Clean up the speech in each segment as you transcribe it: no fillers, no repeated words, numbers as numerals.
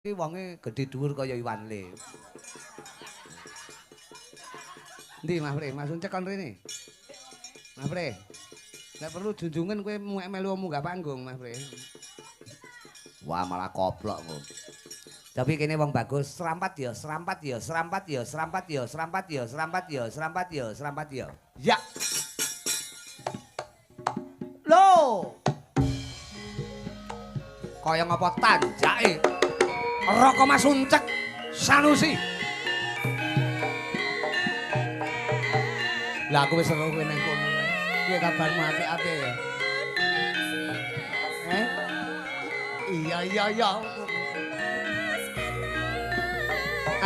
Iki wonge gedhe dhuwur kaya Iwan Le. Endi Mas Pre? Mas Uncek kon rene. Mas Pre. Nek perlu junjungan kowe melu munggah panggung Mas Pre. Wah malah koplok kok. Tapi kene wong bagus, serampat ya, serampat ya, serampat ya, serampat ya, serampat ya, serampat ya, serampat ya, serampat ya. Ya. Lho. Kaya ngapa tanjake? Raka Mas Uncek Sanusi. Lah aku wis seru kowe nang kono. Piye kabarmu apik-apik ya? Eh? Iya iya iya.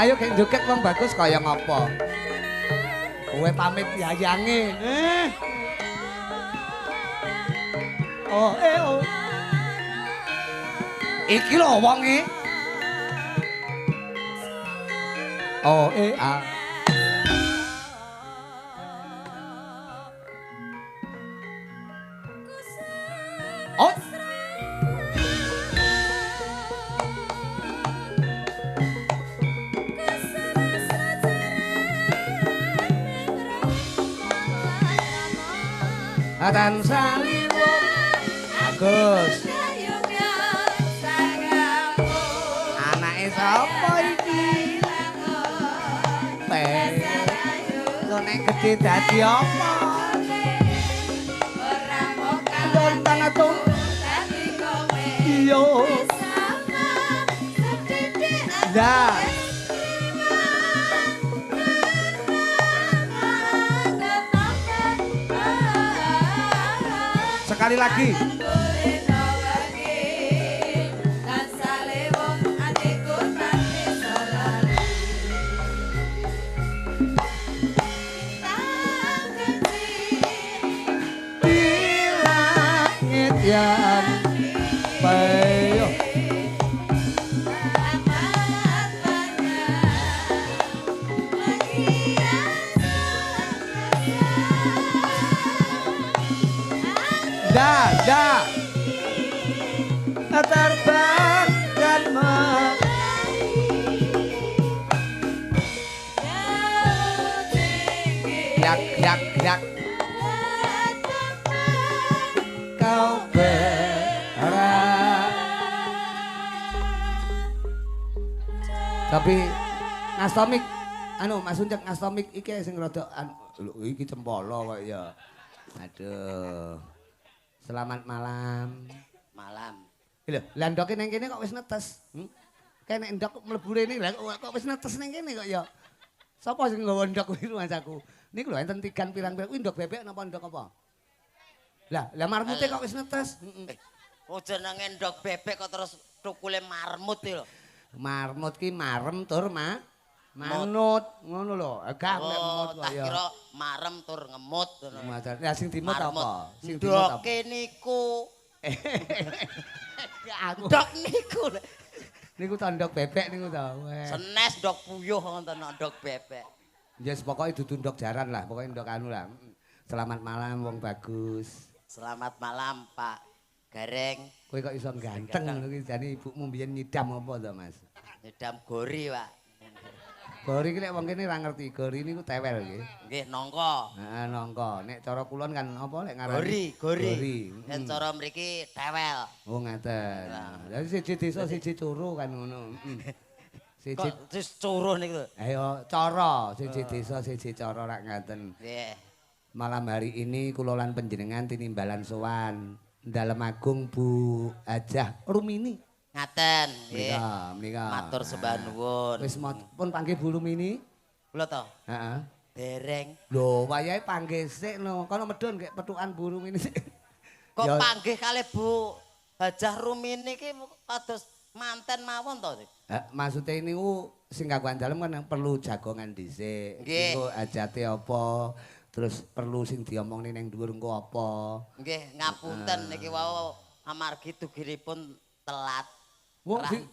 Ayo gek joget wong bagus kaya ngapa? Kowe pamit yayange. Eh. Oh eh oh. Iki lho wonge. Oh eh a. Oh. Atan saliwo Agus. Anake sapa iki? Lho nek gedhe dadi apa? Ora mokal dadi kowe. Iya. Lah. Sekali lagi. Yang payo da da terbang dan yak yak yak kau berharap. Tapi ngastomik anu Mas Uncek ngastomik iki sing rada anu iki cempolo kok ya. Aduh. Selamat malam. Malam. Lho, lah ndoke ning kene kok wis netes. Kayak nek ndok mlebu rene lha kok wis netes ning kene kok ya. Sapa sing nggawa ndok kuwi rumangsaku? Niku lho enten tigan pirang-pirang kuwi ndok bebek napa ndok apa? Lah, lah marmute kok wis netes. Heeh. Oh jenenge ndok bebek kok terus tukule marmut iki lho. Marmut ki marem tur manut ngono lho. Gak nek mut kok ya. Tak kira marem tur ngemut ngono. Lah sing dimut apa? Sing dimut apa? Ndoke niku. Aku ndok niku. Niku to ndok bebek niku to. Senes ndok puyuh ngoten ndok bebek. Ya yes, pokoke dudu ndok jaran lah, pokoke ndok anu lah. Selamat malam wong bagus. Selamat malam Pak Gareng. Kowe kok iso ganteng ngono ki jane ibumu mbiyen nyidam apa to Mas? Nyidam gori, Pak. Gori ki nek wong kene ra ngerti, gori niku tewel nggih. Nggih, nangka. Heeh, nangka. Nek cara kulon kan apa lek ngarani? Gori, gori. Nek cara mriki tewel. Oh, ngaten. Lah siji desa siji curu kan ngono. Siji kok wis curu niku. Ayo cara, siji desa siji cara rak ngaten. Nggih. Malam hari ini kula lan panjenengan tinimbalan sowan Dalem Agung Bu Hajah Rumini. Ngaten nggih. Menika, menika. Matur sembah nuwun. Wis pun panggih Bu Rumini? Kula to? Heeh. Dereng. Lho, wayahe panggih sik no. Kono medhun gek pethukan Bu Rumini sik. Kok panggih kalih Bu Hajah Rumini iki kados manten mawon to? Maksude niku sing kagungan dalem kan perlu jagongan dhisik. Engko hajate apa? Terus perlu sing diomongne ning dhuwur engko apa? Nggih, ngapunten niki wau amargi dugiripun telat. Wong sing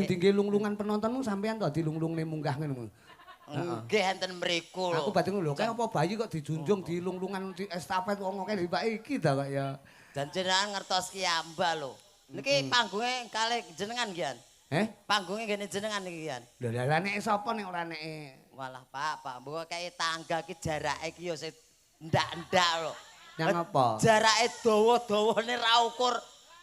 dingge lunglungan penontonmu sampean to dilunglungne munggah ngono. Nggih enten mriku lho. Aku badhe lho, kaya apa bayi kok dijunjung dilunglungan di estafet wong akeh mbak iki ta kok ya. Dan jenengan ngertos ki amba lho. Niki panggunge kalih jenengan nggih. Panggunge nggene jenengan niki kan. Lho lha nek sapa nek ora neke? Walah Pak, Pak, mbok kaya tangga ki jarake ki ya sing ndak-ndak lho. Nyang apa? Jarake dawa-dawane ra ukur.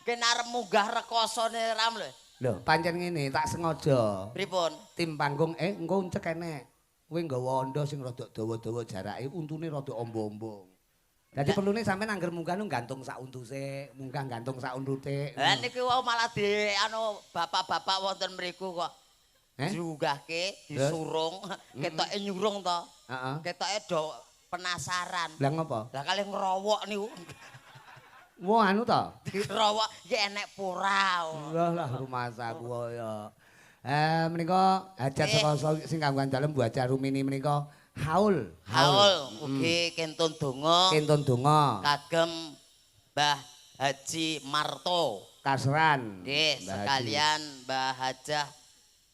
Kene arep munggah rekosone ram lho. Lho, pancen ngene tak sengaja. Pripun? Tim panggung engko uncek enek. Kowe nggawa ondo sing rada dawa-dawa jarake, untune rada ombo-ombo. Dadi perlune sampean angger munggah nu gantung sak untu sik, munggah gantung sak untute. Lah niki wau malah di anu bapak-bapak wonten mriku kok. Diunggahke, disurung, ketoke nyurung to. Heeh. Ketoke do penasaran. Lah ngopo? Lah kalih ngrowok niku. Wah anu to. Ngrowok iki enek pora. Lah lah rumasaku ya. Menika hajat saka sing kanggo dalem Bu Hajah Rumini menika haul. Haul ugi kentun donga. Kentun donga kagem Mbah Haji Marto Kasran. Nggih, sekalian Mbah Hajah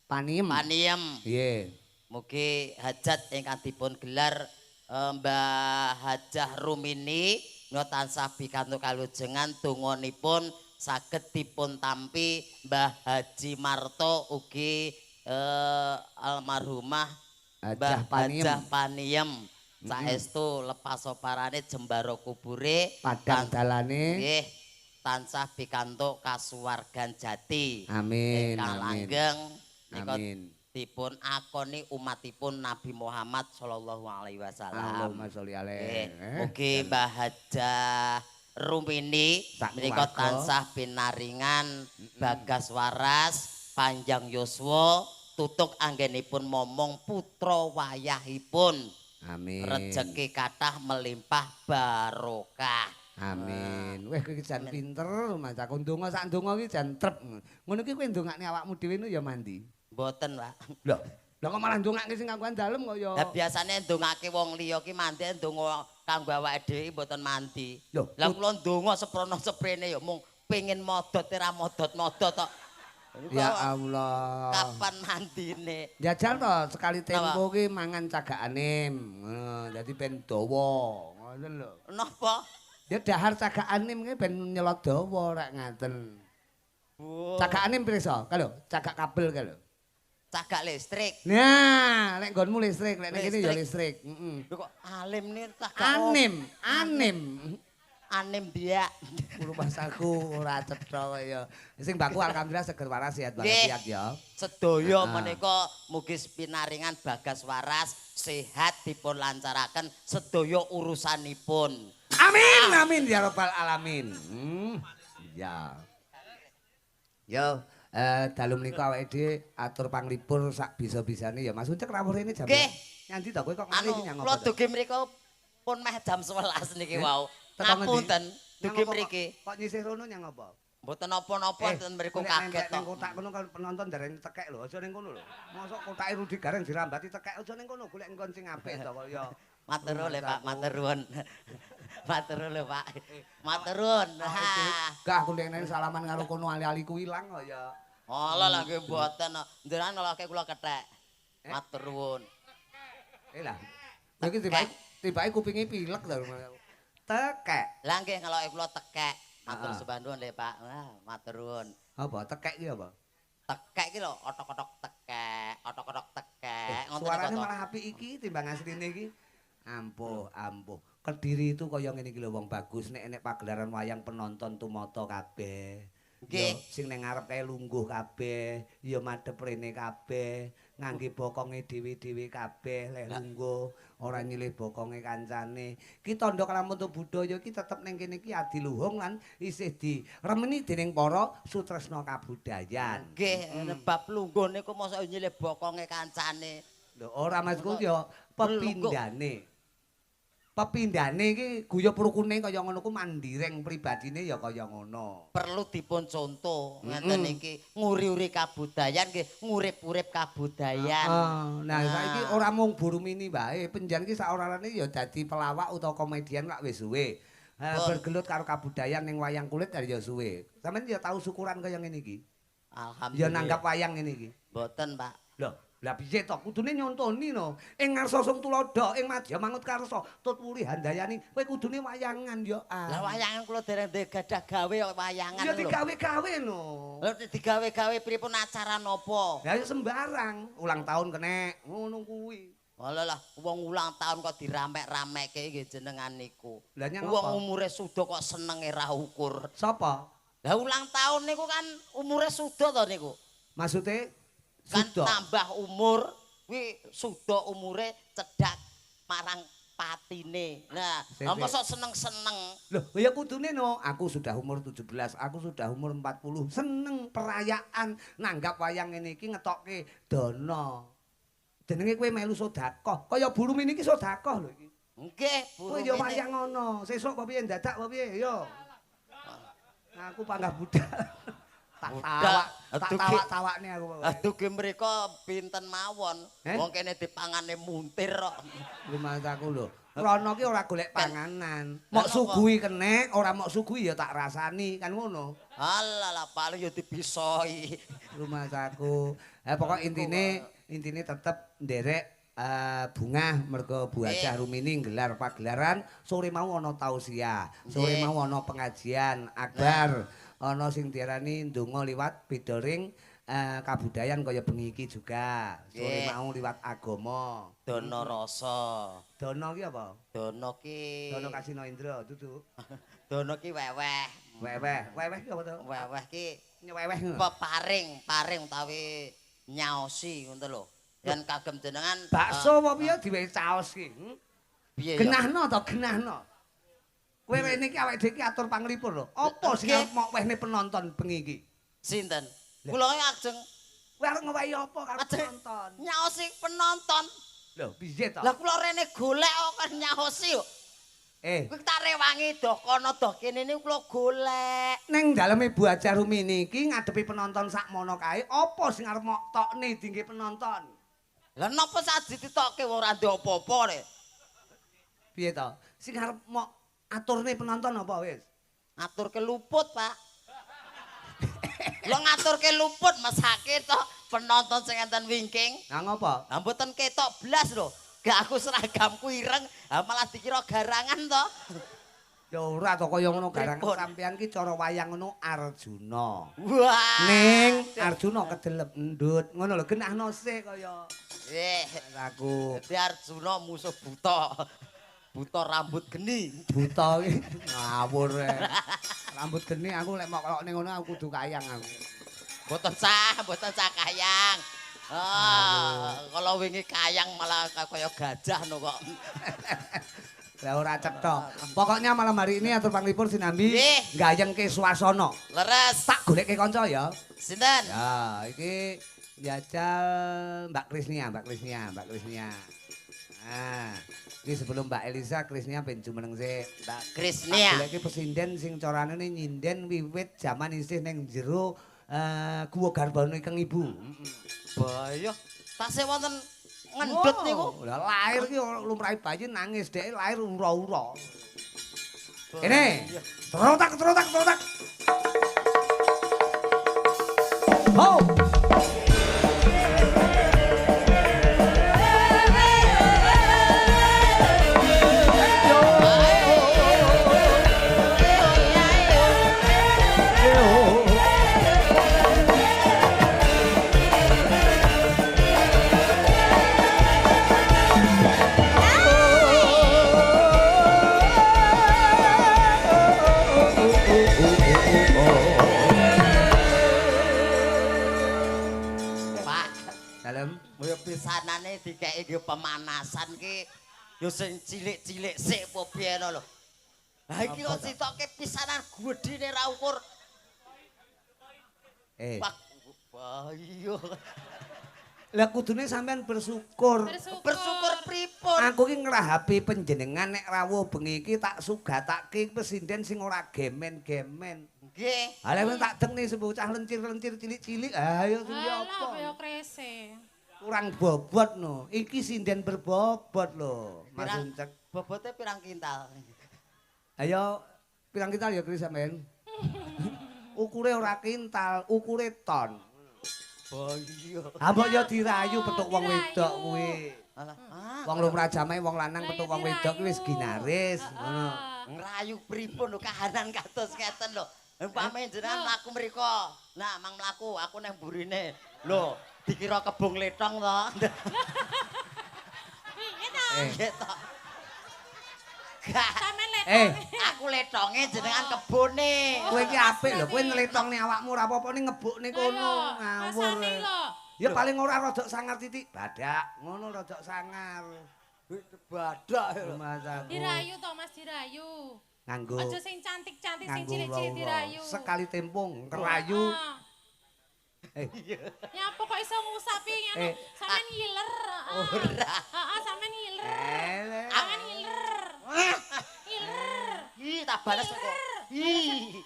Paniem. Paniem. Nggih. Mugi hajat ingkang dipun gelar Mbah Hajah Rumini menika tansah pikantuk kalujengan donganipun saged dipun tampi Mbah Haji Marto ugi almarhumah Hajah Paniem. Hajah Paniem. Saestu lepas soparane jembara kubure padang dalane nggih tansah pikantuk kasuwargan jati. Amin. Ingkang langgeng nika dipun akoni umatipun Nabi Muhammad sallallahu alaihi wasallam. Allahumma sholli alaihi. Mugi Mbah Hajah Rumini menika tansah pinaringan bagas waras panjang yuswa tutuk anggenipun momong putra wayahipun. Amin. Rejeki kathah melimpah barokah. Amin. Weh kowe iki jan pinter maca ndonga sak ndonga iki jan trep. Ngono iki kowe ndongakne awakmu dhewe nu ya mandi. Mboten, Pak. Lho, lha kok malah ndongake sing kanggo dalem kok ya. Lah biasane ndongake wong liya ki mandi ndonga kanggo awake dhewe mboten mandi. Lah kula ndonga seprono seprene ya mung pengin modot ora modot-modot tok. Ya Allah. Kapan mandine? Jajal to sekali tempo ki mangan cagakane. Ngono, dadi ben dawa. Ngoten lho. Napa? Ya dahar cagakane ki ben nyelot dawa rek ngaten. Cagakane pirsa? Kae lho, cagak kabel kae lho. Cagak listrik. Nah, nek nggonmu listrik, nek kene ya listrik. Heeh. Lho kok alim nih cagak. Anim, anim. Anim dia. Rumasaku ora cetha kaya. Sing baku alhamdulillah seger waras sehat walafiat ya. Sedaya menika mugi pinaringan bagas waras, sehat dipun lancaraken sedaya urusanipun. Amin amin ya rabbal alamin. Ya. Yo dalu menika awake dhewe atur panglipur sak bisa-bisane ya Mas Ucek rawuh rene jam. Nggih. Nyandi to kowe kok ngalih iki nyang apa? Kula dugi mriku pun meh jam 11 niki wau. Ngapunten, dugi mriki. Kok nyisih rono nyang apa? Mboten napa-napa ten mriku kaget to. Ning kotak kono kan penonton dereng tekek lho, aja ning kono lho. Mosok kotake Rudi Gareng dirambati tekek aja ning kono, golek nggon sing apik to kok ya. Matur nuwun lho Pak, matur nuwun. Matur nuwun lho Pak. Matur nuwun. Gak aku nek salaman karo kono ali-aliku ilang kok ya. Alah lah nggih mboten. Njenengan nolake kula kethek. Matur nuwun. Lah. Lha iki tibake kupinge pilek to. Tekek. Lah nggih ngeloke kula tekek. Matur sembah nuwun lho Pak. Wah, matur nuwun. Apa tekek iki apa? Tekek iki lho, otok-otok tekek, otok-otok tekek. Ngoten suarane malah apik iki timbang asline iki. Ampuh, ampuh. Kediri itu kaya ngene iki lho wong bagus nek enek pagelaran wayang penonton tumata kabeh. Nggih, sing ning ngarep kae lungguh kabeh, ya madhep rene kabeh, ngangge bokonge dhewe-dhewe kabeh, leh lungguh, ora nyilih bokonge kancane. Ki tandha kalamun budaya iki tetep ning kene iki adiluhung lan isih diremeni dening para sutresna kabudayan. Nggih, bab lungguh niku mosok nyilih bokonge kancane. Lho ora maksudku ya pepindhane. Pepindhane iki guyub rukune kaya ngono ku mandireng pribadine ya kaya ngono. Perlu dipun contoh ngeten iki nguri-uri kabudayan nggih ngurip-urip kabudayan. Nah saiki ora mung Bu Rumini wae, penjen iki saorane ya dadi pelawak utawa komedian lak wis suwe. Bergelut karo kabudayan ning wayang kulit ya suwe. Sampeyan ya tau syukuran kaya ngene iki? Alhamdulillah. Ya nanggap wayang ngene iki. Mboten, Pak. Lho, Lah piye to? Kudune nyontoni no. Ing ngarsa sung tuladha, ing madya mangut karsa, tut wuri handayani, kowe kudune wayangan yo. Lah wayangan kula dereng gadah gawe kok wayangan lho. Ya digawe-gawe no. Lha digawe-gawe pripun acara napa? Lah ya sembarang, ulang tahun kenek, ngono kuwi. Alah lah, wong ulang tahun kok diramek-ramekke nggih jenengan niku. Wong umure suda kok senenge ra ukur. Sapa? Lah ulang tahun niku kan umure suda to niku. Maksude kan tambah umur kuwi suda umure cedhak marang patine. Nah, mosok seneng-seneng. Loh, ya kudune no, aku sudah umur 17, aku sudah umur 40, seneng perayaan nanggap wayang ngene iki ngetokke dana. Jenenge kowe melu sedekah. Kaya Bu Rumini iki sedekah lho iki. Nggih, Bu Rumini. Kowe ya wayang ngono. Sesuk apa piye ndadak apa piye? Yo. Aku panggah budal. Tak tawak-tawakne aku. Dugi mriko pinten mawon. Wong kene dipangane muntir kok. Lumasaku lho. Rono ki ora golek panganan. Mok suguhi kenek, ora mok suguhi ya tak rasani, kan ngono. Alah lah paling ya dibisoi. Lumasaku. Pokok intine tetep nderek bungah mergo Bu Hajah Rumini nggelar pagelaran, sore mau ana tausiah, sore mau ana pengajian akbar. Ana sing diarani ndonga liwat bedoring kabudayan kaya bengi iki juga. Sore mau liwat agama. Dana rasa. Dana ki apa? Dana ki Dana Kasino Indra, dudu. Dana ki weweh. Weweh. Weweh ki apa to? Weweh ki nyeweweh ngono. Peparing, paring utawi nyaosi ngono lho. Yen kagem jenengan bakso apa piye diwehi caos ki? Piye ya? Genahno to, genahno. Kowe rene iki awake dhewe iki atur panglipur lho. Apa sing arep mok wehne penonton bengi iki? Sinten? Kula ajeng kowe arep ngewehi apa karo penonton? Nyaosi penonton. Lho, piye to? Lah kula rene golek kok nyaosi kok. Kowe tak rewangi doh kono doh kene niku kula golek. Ning daleme Bu Hajah Rumini iki ngadepi penonton sakmono kae, apa sing arep mok tokne dingge penonton? Lah napa sak ditokke wong ora ndek apa-apa rek. Piye to? Sing arep mok aturne penonton apa wis? Aturke luput, Pak. Lho ngaturke luput mesake to penonton sing enten wingking. Lah ngopo? Lah mboten ketok blas lho. Gak aku seragamku ireng, malah dikira garangan to. Ya ora to kaya ngono garangan sampean ki cara wayang ngono Arjuna. Wah. Ning Arjuna kedelep endut. Ngono lho genahno sik kaya. Nggih. Aku. Dadi Arjuna musuh buta. Buta rambut geni. Buta iki ngawur. Rambut geni aku lek mok kelokne ngono aku kudu kayang aku. Mboten sah kayang. Ah, kalau wingi kayang malah kaya gajah no kok. Lah ora cetha. Pokoknya malam hari ini atur panglipur sinambi gayengke swasana. Leres. Tak golekke kanca ya. Sinten? Ya, iki njajal Mbak Krisnia, Mbak Krisnia, Mbak Krisnia. Nah, iki sebelum Mbak Elisa Krisnia ben jumeneng sik. Mbak Krisnia. Goleki pesinden sing carane nyinden wiwit jaman isih ning jero guwa garbane Kang Ibu. Bahaya. Tasih wonten ngendut niku. Lah lahir ki lumrahe bayi nangis dhek lahir ura-ura. Kene. Trotak trotak trotak. Ho. Pisanane dikeki nggo pemanasan ki ya sing cilik-cilik sik apa piye lho. Lah iki kok sitoke pisanan gedhene ra ukur. Pak, iya. Lah kudune sampean bersyukur. Bersyukur pripun? Aku ki ngrahapi panjenengan nek rawuh bengi iki tak sugatake pesinden sing ora gemen-gemen. Nggih. Ha lek tak dekne bocah lencir-lencir cilik-cilik, ayo sing apa? Alah kaya krese. Kurang bobot no. Iki sinden berbobot lho, Mas Uncek. Bobote pirang kintal? Ayo pirang kintal ya Kris sampean? Ukure ora kintal, ukure ton. Oh iya. Ha mbok yo dirayu petuk wong wedok kuwi. Alah, wong lumrah jamae wong lanang petuk wong wedok kuwi wis ginaris ngono. Ngrayu pripun lho kahanan kados ngeten lho. Umpame jenengan mlaku mriko. Nah, mang mlaku aku nang burine. Lho, dikira kebung letong to. Piye to? Piye to? Sampeyan letong. Aku letonge jenengan kebone. Kowe iki apik lho, kowe ngletongne awakmu ora apa-apa ning ngebukne kono ngawur. Ya paling ora rodok sangar titik badak, ngono rodok sangar. Badak lho. Dirayu to Mas, dirayu. Nganggo. Aja sing cantik-cantik sing cilik-cilik dirayu. Sekali tempung kerayu. Nyapa kok iso ngusapi ngono? Sampeyan ngiler. Ora. Heeh, sampeyan ngiler. Sampeyan ngiler. Ngiler. Ih, tak balas kok. Ih.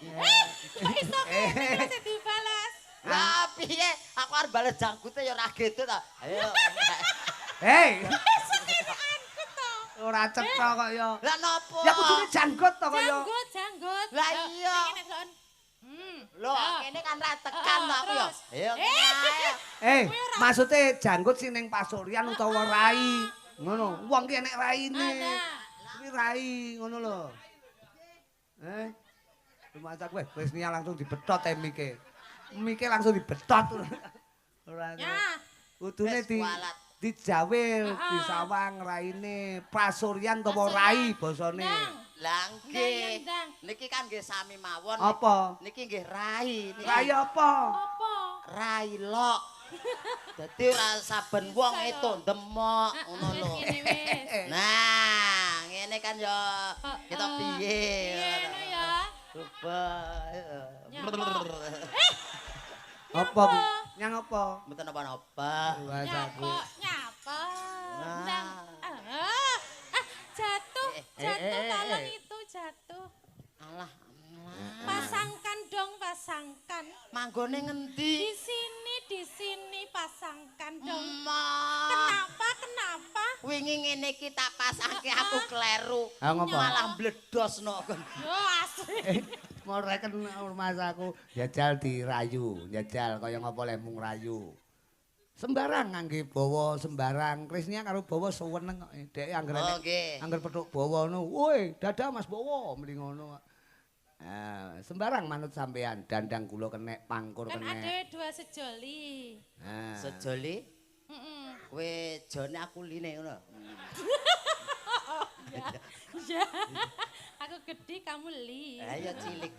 Kok iso kene sing dibalas? Lah piye? Aku arep bales jangkute ya ora gitu ta. Ayo. Hei. Angkut to. Ora cetha kok ya. Lah nopo? Ya kudune janggut to kok ya. Janggut, janggut. Lah iya. Lho, kene kan ra tekan to aku ya. Ayo kene ae. Maksude janggut sing ning pasuryan utawa rai. Ngono. Wong ki enek raine. Kuwi rai ngono lho. Rumah kowe wis nia langsung dibetot mike. Mike langsung dibetot. Ora. Kudune dijawil, disawang raine, pasuryan utawa rai basane. Lah nggih. Niki kan nggih sami mawon. Apa? Niki nggih rai. Rai apa? Apa? Rai lok. Dadi ora saben wong itu ndemok ngono lho. Nah, ngene kan ya kita piye. Piye ngono ya. Coba. Apa? Nyang apa? Mboten napa-napa. Nyapa, nyapa. Ndang. Jatuh, jatuh tolong itu jatuh. Alah, alah. Pasangkan dong, pasangkan. Manggone ngendi? Di sini pasangkan dong. Ma. Kenapa, kenapa? Wingi ngene iki tak pasangke aku kleru. Malah mbledosno kon. Yo asli. Mau reken rumahku jajal dirayu, jajal kaya ngapa leh mung rayu. Sembarang ngangge bawa sembarang. Krisnia karo bawa seweneng kok. Dhek angger angger petuk bawa ngono. Woi, dadah Mas Bawa mli ngono. Ah, sembarang manut sampean, dandang kula kenek, pangkur kan kenek. Kan ada dua sejoli. Ah. Sejoli? Heeh. Kowe jone aku line ngono. Ya. Aku gede kamu li. Lah ya cilik.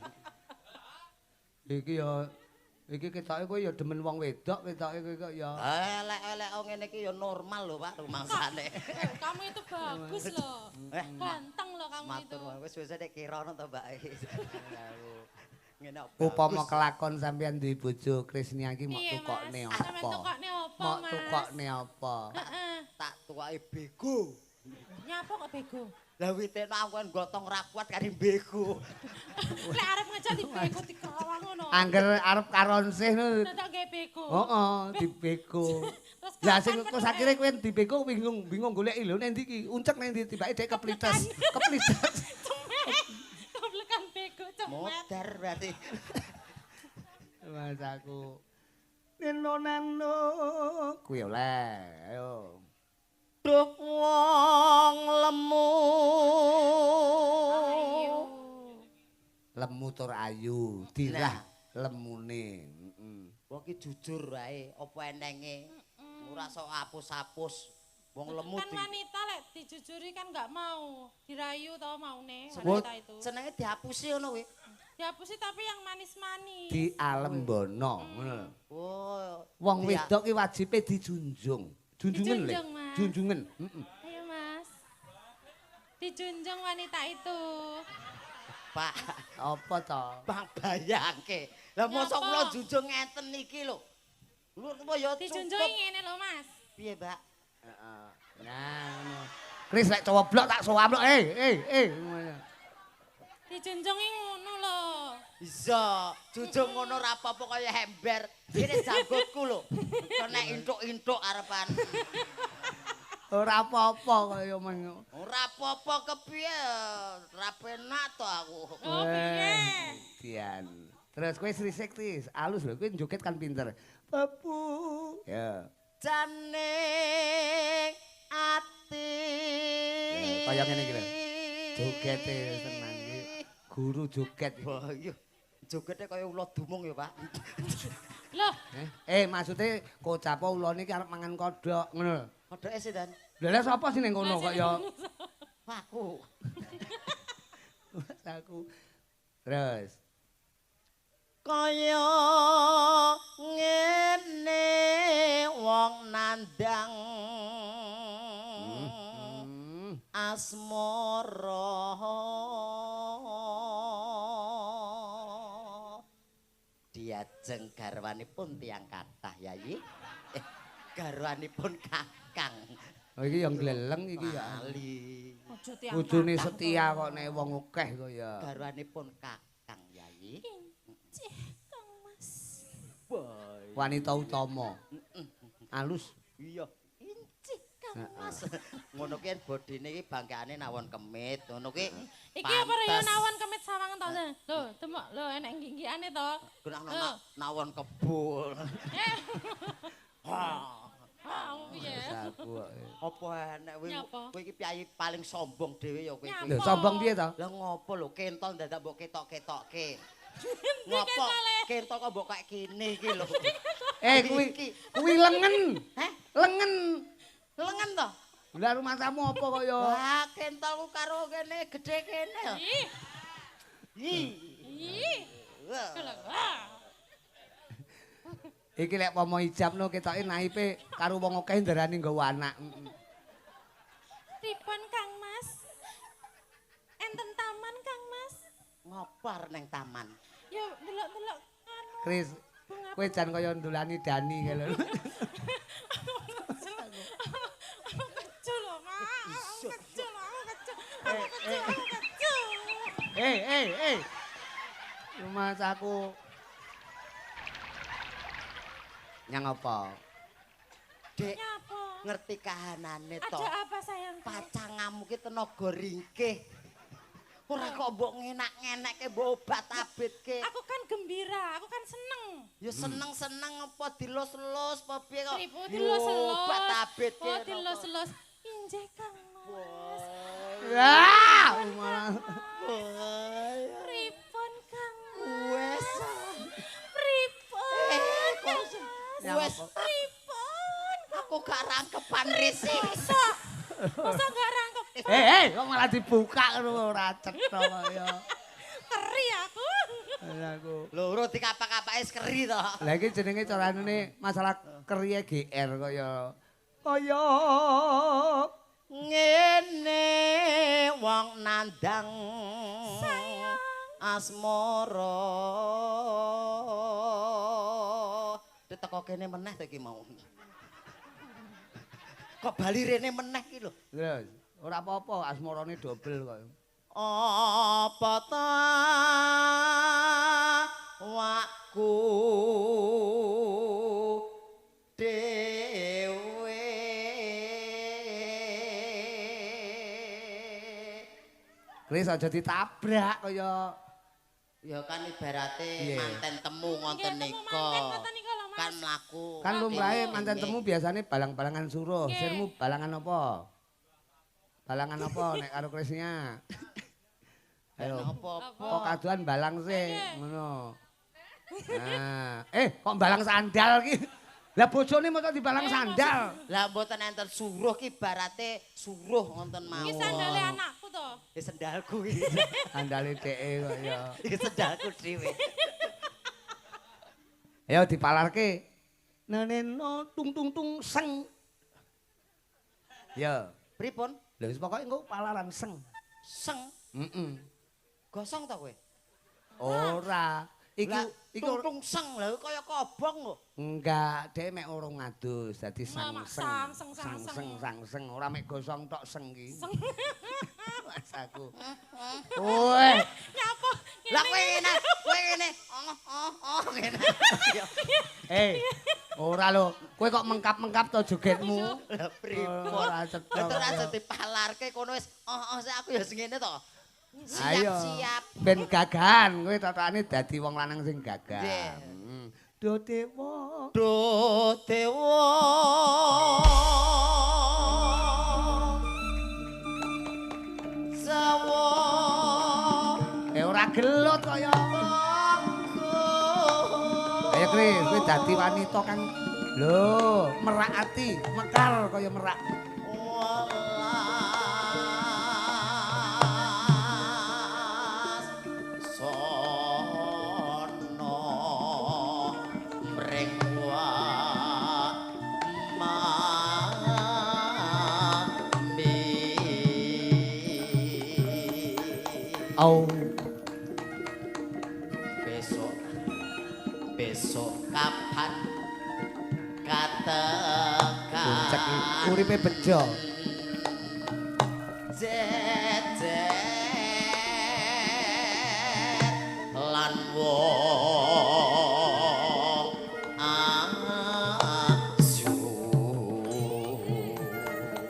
Iki ya iki ketoke kowe ya demen wong wedok, ketoke kowe kok ya. Elek-elek ngene iki ya normal lho Pak rumangsane. Kamu itu bagus lho. Ganteng lho kamu itu. Matur wis wis nek kirana to Mbak. Ngene upama kelakon sampean duwe bojo Krisnia iki mok tukokne apa? Mok tukokne apa? Tak tukoke bego. Nyapa kok bego? Lah witeno aku kan gotong ra kuat kari bego. Lek arep ngejak dibego dikerawang ngono. Angger arep karonsih ngono. Dadak nggih bego. Heeh, dibego. Lah sing terus akhire kowe dibego bingung bingung goleki lho nang ndi iki? Uncek nang ndi tibake dhek keplites. Keplites. Keplekan bego cemet. Modar berarti. Mas aku. Neno nano kuwi oleh. Ayo. Duh wong lemu. Ayu. Lemu tur ayu, dirah lemune. Heeh. Wong iki jujur wae, apa enenge. Ora sok apus-apus. Wong lemu kan wanita lek dijujuri kan enggak mau, dirayu to maune wanita itu. Senenge diapusi ngono kuwi. Diapusi tapi yang manis-manis. Dialembono ngono lho. Oh, wong wedok ki wajibe dijunjung. Junjungan le. Junjungan. Heeh. Ayo Mas. Dijunjung wanita itu. Pak, apa to? Bang bayangke. Lah mosok kula junjung ngeten iki lho. Lho ya dijunjung ngene lho Mas. Piye, Mbak? Heeh. Nah, ngono. Kris lek cowoblok tak sowablok. Dijunjungi ngono lho. Iya, junjung ngono ora apa-apa kaya ember. Kene janggutku lho. Kena intuk-intuk arepan. Ora apa-apa kaya men. Ora apa-apa kepiye? Ora penak to aku. Oh, piye? Dian, Terus kowe Sri Sekti, alus lho, kowe joget kan pinter. Babu. Ya. Jane ati. Ya, kaya ngene iki lho. Jogete tenan iki. Guru joget. Wah, iya. Jogete kaya ula dumung ya, Pak. Loh. Maksude kocap ulane iki arep mangan kodhok ngono lho. Kodhoke sinten? Lha lha sapa sing ning kono kok ya? Aku. Mas aku. Terus kaya ngene wong nandang asmara. Diajeng garwanipun tiyang kathah Yayi. Garwanipun kakang. Oh iki yang gleleng iki ya. Bojone setia kok nek wong akeh kok ya. Garwanipun kakang Yayi. Injih Kang Mas. Wanita utama. Alus. Iya. Injih Kang Mas. Ngono ki bodine iki bangkane nawon kemit, ngono ki. Iki apa ya nawon kemit sawangan to? Lho, demok lho enek nggih-nggihane to. Nawon kebul. Ha. Apa enek kowe iki piyayi paling sombong dhewe ya kowe iki. Lho sombong piye to? Lah ngopo lho kentol dadak mbok ketok-ketokke. Ngopo? Kentol kok mbok kaya kene iki lho. Kuwi lengen. Heh? Lengen. Lengen to? Lah rumahmu apa kok ya? Wah, kentolku karo kene gedhe kene. Ih. Ih. Ih. Iki lek pomo ijabno ketoke naipe karo wong akeh ndarani nggawa anak. Pripun Kang Mas? Enten taman Kang Mas? Ngopo arep nang taman? Ya delok-delok anu. Kris, kowe jan kaya ndulani Dani kae lho. Aku kecu lho, Mak. Aku kecu lho, aku kecu. Aku kecu, aku kecu. Mas aku nyang apa? Dek, ngerti kahanane to. Ada apa sayang? Pacangamu ki tenaga ringkih. Ora kok mbok ngenak-ngenekke mbok obat-abitke. Aku kan gembira, aku kan seneng. Ya seneng-seneng apa dilus-lus apa piye kok? Dilus-lus. Obat-abitke. Oh, dilus-lus. Injih Kang Mas. Wah, malah. Pripun Kang Mas? Wes. Pripun? Wes. Pripun? Aku gak rangkepan risi. Masa gak rangkep? Kok malah dibuka ngono ora cetha kok ya. Keri aku. Aku. Lho, ora dikapak-kapake wis keri to. Lah iki jenenge carane masalah keriye GR kok ya. Kaya ngene wong nandang sayang asmara. Teko kene meneh to iki mau. Kok bali rene meneh iki lho. Terus ora apa-apa asmarane dobel kok. Apa ta wakku dhewe. Kris aja ditabrak kaya ya kan ibarate manten temu ngoten nika. Kan mlaku. Kan lumrahe manten temu biasane balang-balangan suruh. Sirmu balangan apa? Balangan apa nek karo Krisnya? Ayo. Kok kaduan balang sih ngono. Nah, kok balang sandal ki? Lah bojone mosok dibalang sandal. Lah mboten enten suruh ki ibarate suruh ngoten mawon. Iki sandale anakku to. Iki sendalku iki. Sandale dheke kok ya. Iki sendalku dhewe. Ayo dipalarke. Neneno tung tung tung seng. Ya, pripun? Lha wis pokoke engko palaran seng. Seng? Heeh. Gosong to kowe? Ora. Iki tung tung seng lha kaya kobong lho. Enggak, dhek mek urung ngadus dadi sang seng seng seng sang seng ora mek gosong tok seng ki. Seng. Mas aku. Woi. Nyapa? Lah kowe ngene, kowe ngene. Oh, ngene. Ora lho, kowe kok mengkap-mengkap to jogetmu? Lah pripun? Ora cetha. Lah ora dipalarke kono wis oh sik aku ya sing ngene to. Ayo. Siap-siap. Ben gagahan kowe totokane dadi wong lanang sing gagah. Nggih. Do dewa. Do dewa. Sawo. Ora gelut kaya. Ayo Kris, kowe dadi wanita kang lho, merak ati, mekar kaya merak. Sono mring mami. Au. Besok kapan katekan Puncak uripe bejo. Jejer lan wong ayu.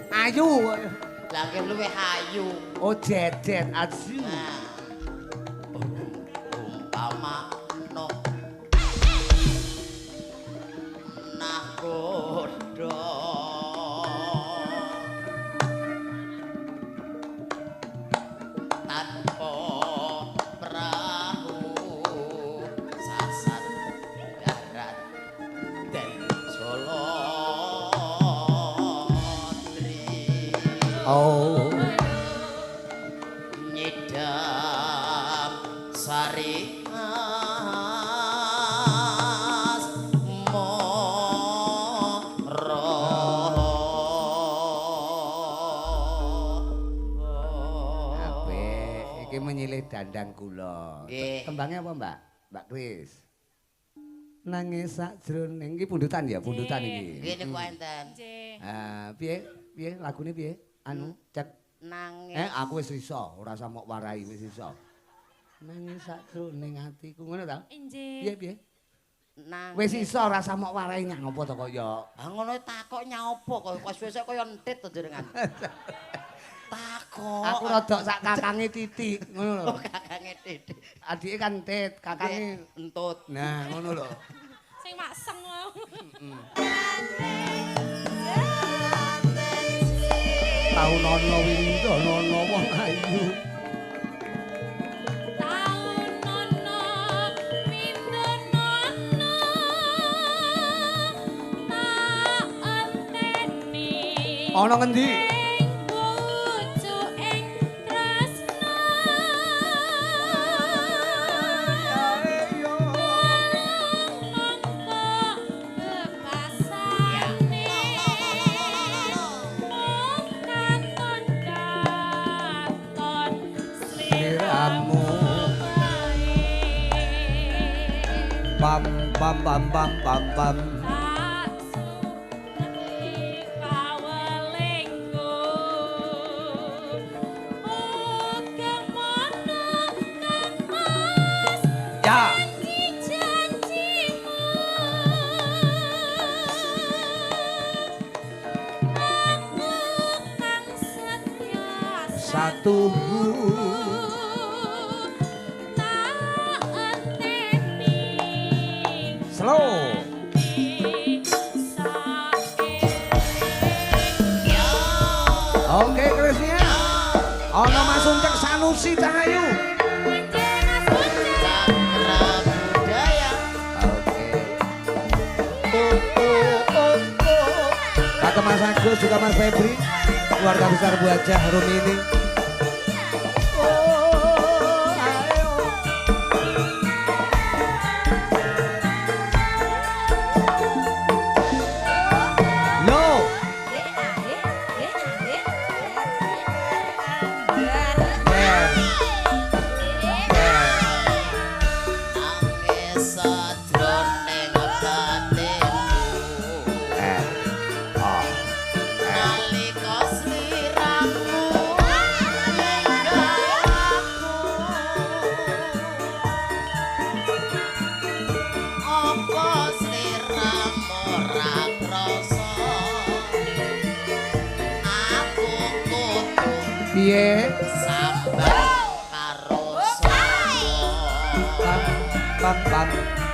Ayu. Lah nggih luwih ayu. Oh jejet ayu. Umpama no nakodo tanpa perahu sasat darat dan jolotri. Oh. Nyidam sari as moro. Apik, iki menyilih dandang kula. Tembangnya apa, Mbak? Mbak Kris. Nangis sakjroning iki pundutan ya, pundutan iki. Nggih niku enten. Nggih. Ah, piye? Piye lagune piye? Anu, cek. Nangis. Aku wis iso, ora usah mok warai wis iso. Nangis sakjroning atiku ngono ta? Nggih. Piye piye? Nangis. Wis iso ora usah mok warai nyang apa to kaya. Ah ngono takok nyaopo kok wis kaya entit to jenengan. Takok. Aku rodok sak kakange titik ngono lho. Oh, kakange titik. Adike kan entit, kakange entut. Nah, ngono lho. Sing makseng wae. Taun ana windono wong ayu. Taun ana windono tak enteni. Ana ngendi? Pam pam pam pam pam pam. Tak suci kawelingku uga mono kang mas Ya. Janji-janjimu aku kang setia satu. Slow. Oke, Krisnya. Ono Mas Uncek Sanusi Cahayu. Cakra budaya. Oke. Kata Mas Agus juga Mas Febri, keluarga besar Bu Hajah Rumini. Piye? Sambat pam pam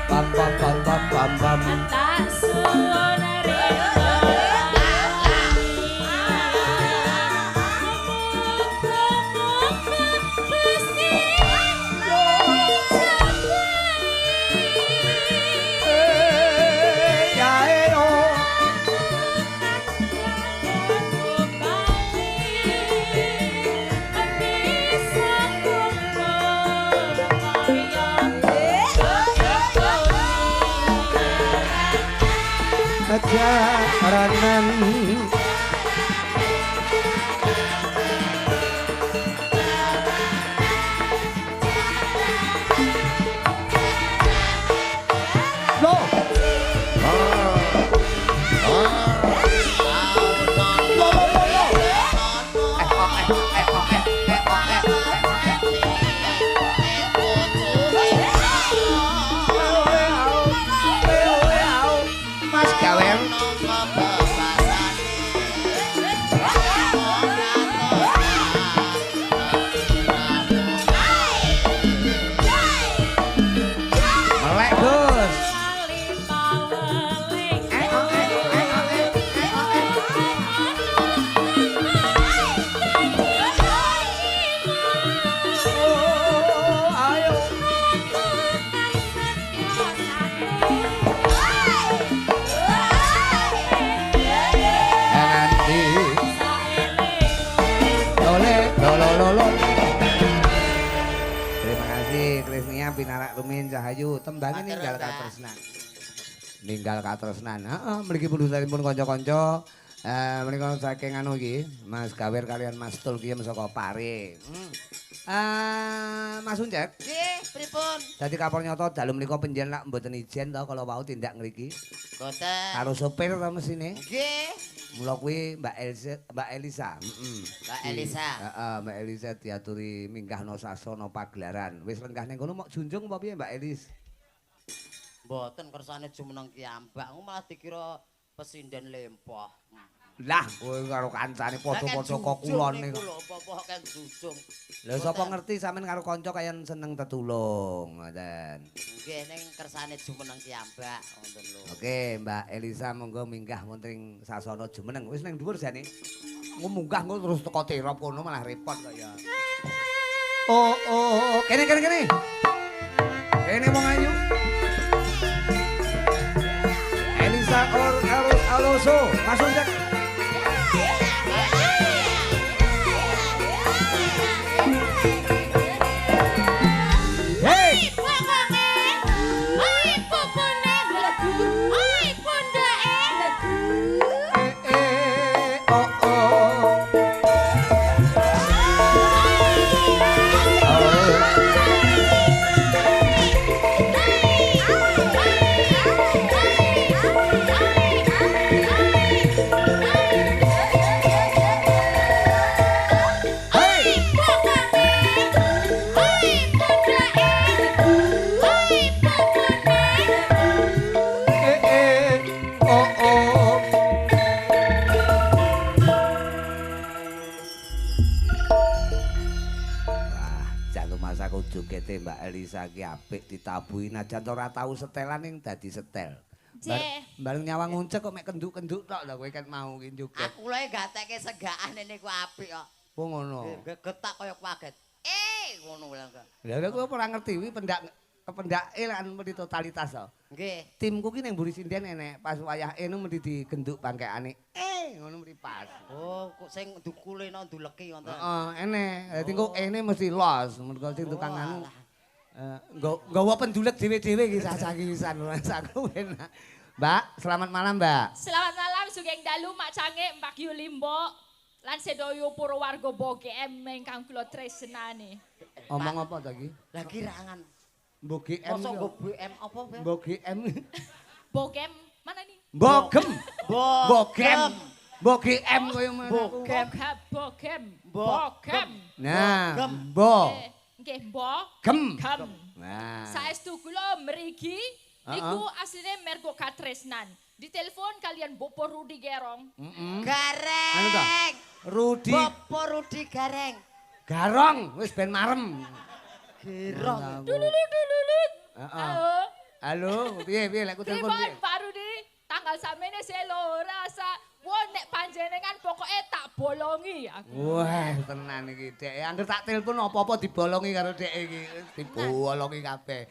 pam pam pam pam pam pam. Tak suwun ridho. Jaranan lo Mas Gawer. Melek Gus. Ayo. Nanti lole lo lo lo. Terima kasih Krisnia pinarak rumin Cahayu tembange ninggal katresnan. Ninggal katresnan. Heeh, mriki pundhutanipun kanca-kanca menika saking anu iki Mas Gawer kalian Mas Tul ki saka Pare. Mas Uncek. Nggih, pripun? Dadi kapor nyata dalu menika penjen lak mboten ijen to kala wau tindak ngriki. Mboten. Karo sopir to mesine. Nggih. Mula kuwi Mbak Elisa, Mbak Elisa. Heeh. Mbak Elisa. Heeh, Mbak Elisa diaturi minggahno sasana pagelaran. Wis lenggah ning kono mok junjung apa piye Mbak Elis? Mboten kersane jumeneng kiyambak, malah dikira pesinden lempoh. Lah, kowe karo kancane padha-padha kok kulone. Niku lho, apa-apa kan jujung. Lha sapa ngerti sampean karo kanca kayan seneng tetulung, ngoten. Nggih, ning kersane jumeneng kiyambak ngoten lho. Oke, Mbak Elisa monggo minggah wonten ing sasana jumeneng. Wis ning dhuwur jane. Engko munggah engko terus teko terop kono malah repot kok ya. Oh, oh, kene kene kene. Kene wong ayu. Elisa or Eros Alonso, langsung cek. Hey! Oh, oh. Hey! Oh, oh. Wah, jan masaku jogete Mbak Elisa ki apik ditabuhi najan ora tau setelan ning dadi setel. Bareng nyawang nguncek kok mek kenduk-kenduk tok lho kowe kan mau ki joget. Aku lho gateke segakane niku apik kok. Oh ngono. Getak kaya kaget. Ngono lho. Lah kowe ora ngerti kuwi pendak kependake lan mesti totalitas to. Nggih. Timku ki ning mburi sinden enek pas wayah enu mesti digenduk bangkekane. Ngono mesti pas. Oh, kok sing dukuleno nduleki ngoten. Heeh, enek. Dadi engko ene mesti los, mergo sing tukang anu nggawa pendulek dhewe-dhewe iki sasaki pisan aku enak. Mbak, selamat malam, Mbak. Selamat malam sugeng dalu Mak Cange, Mbak Yulimbo lan sedaya para warga BGM ingkang kula tresnani. Omong apa ta iki? Lah kirangan. Mbok GM. Mosok nggo BM apa, Mbak? Mbok GM. Bogem mana nih? Bogem. Bogem. Mbok GM koyo mana aku. Bogem. Bogem. Bogem. Nah, Bo. Nggih, Bogem. Gem. Nah. Saestu kula mriki niku asline mergo katresnan. Ditelepon kalian Bopo Rudi Gerong. Gareng. Rudi. Bopo Rudi Gareng. Garong wis ben marem. Gerong. Dululut dululut. Heeh. Halo. Halo, piye piye lek ku telepon piye? Pripun Pak Rudi? Tanggal samene selo rasa. Wah nek panjenengan pokoke tak bolongi aku. Wah, tenan iki Dek. Angger tak telepon apa-apa dibolongi karo Dek iki. Dibolongi kabeh.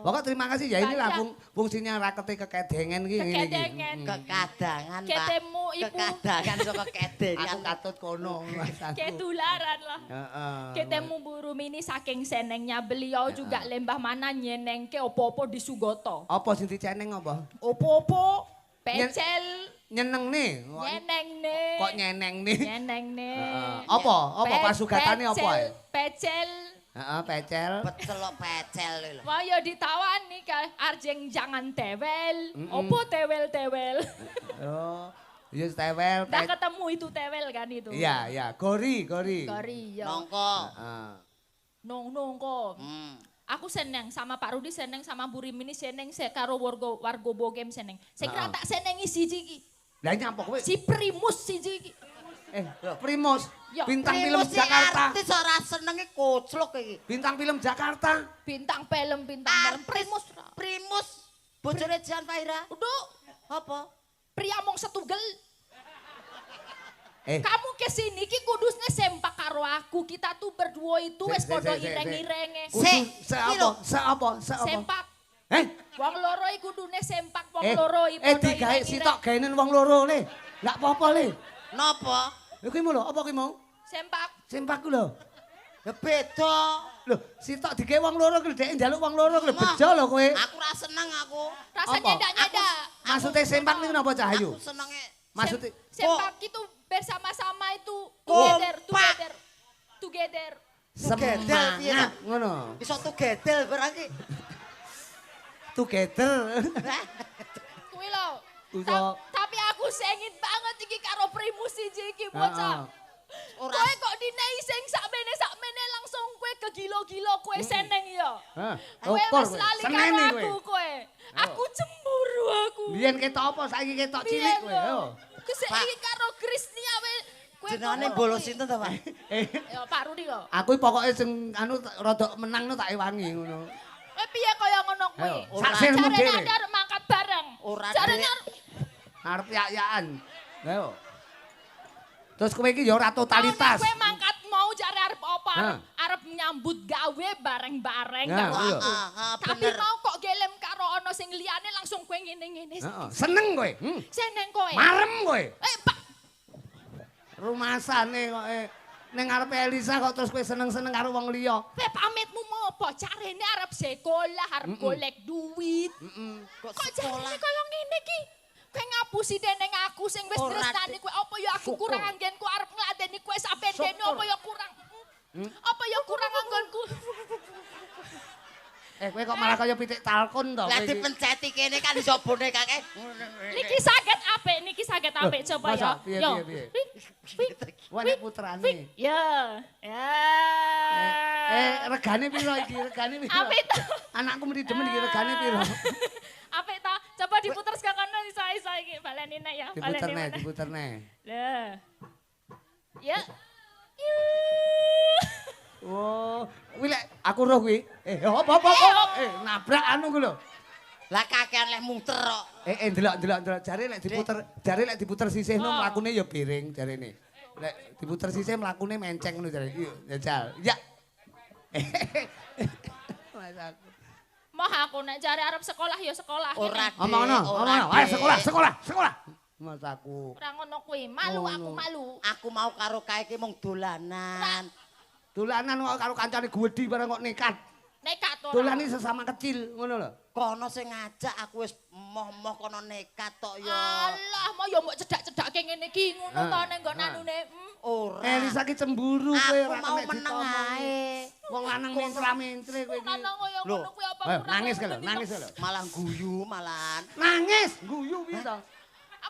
Pokok terima kasih ya, inilah fungsinya rakete kekedengen iki ngene iki. Kekedengen. Kekadangan, Pak. Ketemu ibu. Kekadangan saka kedengan. Aku katut kono Mas aku. Ketularan lah. Heeh. Ketemu Bu Rumini saking senengnya beliau juga lembah mana nyenengke opo-opo di Sugoto. Apa sing diceneng apa? Opo-opo pecel Nyeneng nih. nyeneng nih. Kok nyeneng nih? Nyeneng nih. Heeh. Apa? Apa pasugatane apa ae? Pecel. Heeh, pecel. Pecel kok pecel lho. Wah ya ditawani ka arjeng jangan tewel. Opo tewel-tewel. Oh, ya tewel. Dah ketemu itu tewel kan itu. Iya, iya, gori, gori. Gori ya. Nongko. Heeh. Nong-nongko. Aku seneng sama Pak Rudi, seneng sama Bu Rimini, seneng karo warga Bogem seneng. Saya kira tak senengi siji iki. Lah nyapa kowe? Si Primus siji iki. Primus, Ya, bintang film Primus iki Jakarta. Artis ora senenge koclok iki. Bintang film Jakarta. Bintang film, bintang film Primus. Primus bojone Jan Fahira. Udah, Apa? pria mong setugel. Kamu kesini ki kudusnya sempak karo aku. Kita tuh berdua itu wis padha ireng-irenge. Se apa? Se apa? Se apa? Sempak. Wong loro iku kudune sempak wong loro iki padha digawe sitok gaenen wong loro le. Ndak apa-apa le. Napa? Lha kuwi lho, apa kuwi mau? Sempak. Sempak ku lho. Ya beda. Lho, sitok digawe wong loro kuwi dhek njaluk wong loro kuwi bejo lho kowe. Aku ora seneng aku. Rasa nyedak-nyedak. Maksude sempak niku napa Cahayu? Aku senenge Maksude sempak itu bersama-sama itu together, together, together. Semangat ngono. Iso together berarti. Together. Kuwi lho. Tapi aku sengit banget iki karo Primus siji iki bocah. Kowe kok dinei sing sakmene langsung kowe kegilo-gilo kowe seneng ya. Kowe wis lali karo aku kowe. Aku cemburu aku. Biyen ketok apa saiki ketok cilik kowe. Yo. Kesek iki karo Krisnia we kowe. Jenengane bolos sinten to, Pak? Ya Pak Rudi kok. Aku pokoke sing anu rada menang no tak ewangi ngono. Kowe piye kaya ngono kuwi? Sak sirmu dhewe. Jarene arep mangkat bareng. Ora jarene arep yak-yakan. Lha yo. Terus kowe iki ya ora totalitas. Kowe mangkat mau jare arep apa? Arep nyambut gawe bareng-bareng karo aku. Tapi mau kok gelem karo ana sing liyane langsung kowe ngene-ngene. Seneng kowe. Seneng kowe. Marem kowe. Pak. Rumasane kok ning ngarepe Elisa kok terus kowe seneng-seneng karo wong liya. Kowe pamitmu mau apa? Carene arep sekolah, arep golek duit. Kok Kok jarene kaya ngene iki? Kowe ngapusi deneng aku sing wis tresnani kowe. Apa ya aku kurang anggenku arep ngladeni kowe saben dene apa ya kurang. Apa ya kurang anggonku. Kowe kok malah kaya pitik talkon to kowe. Lah dipenceti kene kan iso bonekake. Niki saged apik, niki saged apik coba ya. Yo. Wah nek putrane. Ya. Ya. Regane piro iki? Regane piro? Apik to. Anakku mesti demen iki regane piro? Apik to. Coba diputer saka kono iso-iso iki baleni nek ya. Diputerne, diputerne. Lah. Ya. Oh, kuwi lek aku roh kuwi. Apa? Nabrak anu kuwi lho. Lah kakean leh muter kok. Ndelok jare lek diputer, jare lek diputer sisihno mlakune ya biring jarene. Lek diputer sisih mlakune menceng ngono jare. Iya, jajal. Ya. Mas aku. Moh aku nek jare arep sekolah ya sekolah. Ora. Omongno, omongno. Ayo sekolah, sekolah, sekolah. Mas aku. Ora ngono kuwi, malu aku malu. Aku mau karo kae iki mung dolanan. Dolanan kok karo kancane gedhi barang kok nekat. Nekat ora. Dolane sesama kecil ngono lho. Kono sing ngajak aku wis moh-moh kono nekat tok ya. Alah, mau ya mbok cedak-cedake ngene iki ngono to ning nggon anune. Ora. Elisa ki cemburu kowe ora kena ditomong. Aku mau meneng ae. Wong lanang mentra-mentre kowe iki. Lanang kaya ngono kuwi apa kurang. Nangis lho, nangis lho. Malah guyu malahan. Nangis, guyu piye to?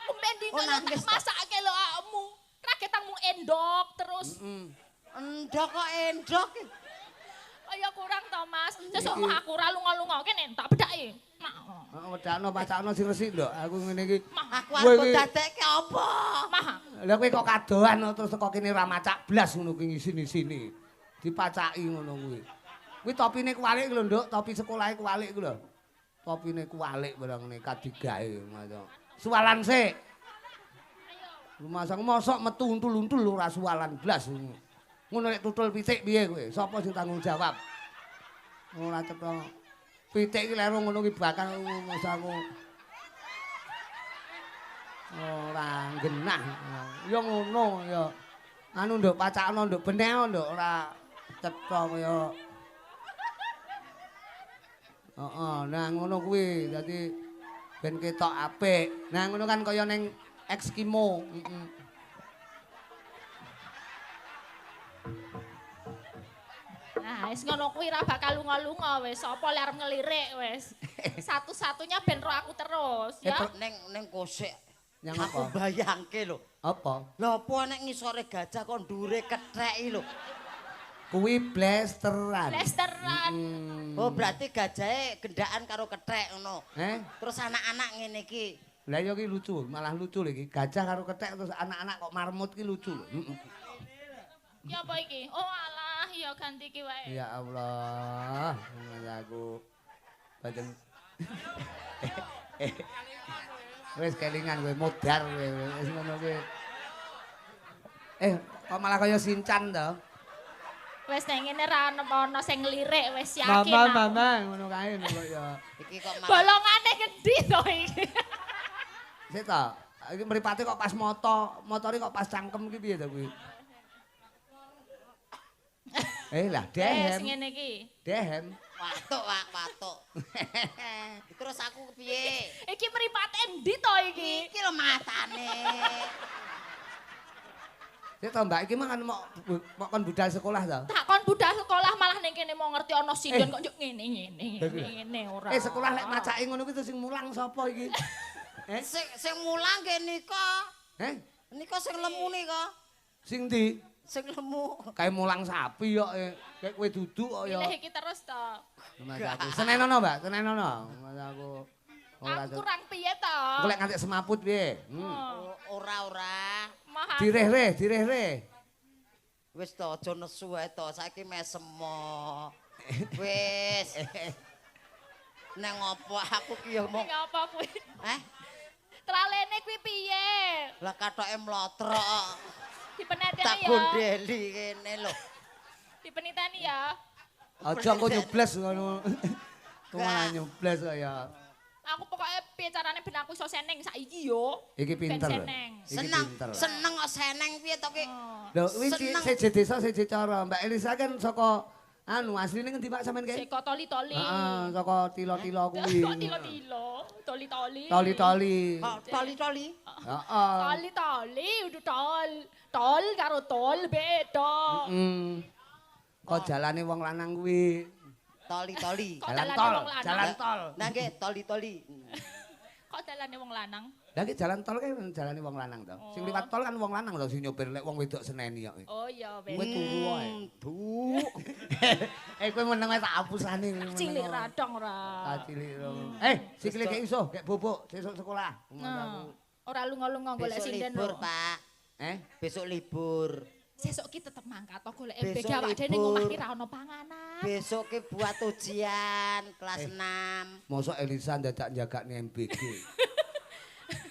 Aku ben dino tak masake lho awakmu. Raketangmu endok terus. Endok kok endok. Kaya kurang to, Mas. Sesuk mah aku ora lunga-lunga kene tak bedhaki. Heeh, wedakno pacakno sing resik nduk. Aku ngene iki. Aku arep dadekke apa? Mah. Lah kowe kok kadohan terus teko kene ora macak blas ngono kuwi ngisini-sini. Dipacaki ngono kuwi. Kuwi topine kuwalik lho, Nduk, topi sekolahe kuwalik ku lho. Topine kuwalik barang nekat digawe ngono. Suwalan sik. Rumah mosok metu untul-untul ora suwalan blas. Ngono nek tutul pitik piye kowe? Sapa sing tanggung jawab? Ora cetha. Pitik iki lero ngono ki bakal masaku. Ora genah. Ya ngono ya. Anu nduk pacakno nduk beneh nduk ora cetha kaya. Heeh, nah ngono kuwi dadi ben ketok apik. Nah ngono kan kaya ning Eskimo. Heeh. Nah, wis ngono kuwi ra bakal lunga-lunga wis. Sapa lek arep ngelirik wis. Satu-satunya ben ro aku terus ya. Ning kosek. Yang aku bayangke lho. Apa? Lha apa nek ngisore gajah kok ndure ketheki lho. Kuwi blasteran. Blasteran. Oh, berarti gajahe gendaan karo kethek ngono. Terus anak-anak ngene iki. Lah iya iki lucu, malah lucu lho iki. Gajah karo kethek terus anak-anak kok marmut ki lucu lho. Heeh. Ya apa iki? Oh alah, ya ganti iki wae. Ya Allah, aku bajeng. Wis kelingan kowe modar kowe wis ngono kuwi. Kok malah kaya Sinchan to? Wis nek ngene ra ono sing nglirik wis yakin. Mama, mama ngono kae kok ya. Iki kok malah bolongane ngendi to iki? Sik ta, iki mripate kok pas moto, motore kok pas cangkem iki piye to kuwi? Lah dehem. Wis ngene iki. Dehem. Watuk, Pak, watuk. Terus aku piye? Iki mripate endi to iki? Iki lho matane. Sik to Mbak, iki mah kan mok kon budal sekolah to? Tak kon budal sekolah malah ning kene mau ngerti ana sinden kok njuk ngene ngene ngene ora. Sekolah lek macake ngono kuwi terus sing mulang sapa iki? Sing mulang nggih nika. Nika sing lemu nika. Sing ndi? Sing lemu. Kae mulang sapi kok kayak kowe duduk kok ya. Milih iki terus to. Senenono, Mbak, senenono. Aku ora kurang piye to? Engko lek nganti semaput piye? Ora. Direh-reh, direh-reh. Wis to aja nesu wae to, saiki mesem. Wis. Nang opo aku ki ya mong. Nang apa kuwi? Tralene kuwi piye? Lah kathoke mlotrok. Dipeneteni ya. Tak gondeli kene lho. Dipeniteni ya. Aja engko nyebles ngono. Kok malah nyebles kaya. Aku pokoknya piye carane ben aku iso seneng saiki yo. Iki pinter. Seneng, seneng kok seneng piye to ki? Lho kuwi seje desa seje cara. Mbak Elisa kan saka anu asline ngendi Pak sampean kae? Saka Toli-toli. Heeh, saka tilo-tilo kuwi. Kok tilo-tilo, toli-toli. Toli-toli. Toli-toli. Heeh. Toli-toli udu tol. Tol karo tol beda. Heeh. Kok jalane wong lanang kuwi. Toli-toli. Jalan tol, jalan tol. Nah nggih, toli-toli. Kok dalane wong lanang? Lah iki jalan tol kae jalane wong lanang to. Sing liwat tol kan wong lanang lho sing nyopir lek wong wedok seneni kok. Oh iya wis. Kowe turu wae. Duk. Kowe meneng wae tak apusane. Cilik radong ora. Ah cilik. Sikile gek iso, gek bobok sesuk sekolah. Ora lunga-lunga golek sinden. Besok libur, Pak. Besok libur. Sesuk ki tetep mangkat to golek MBG awak dhewe ning omah ki ra ono panganan. Besok ki buat ujian kelas 6. Mosok Elisa ndadak njagakne MBG.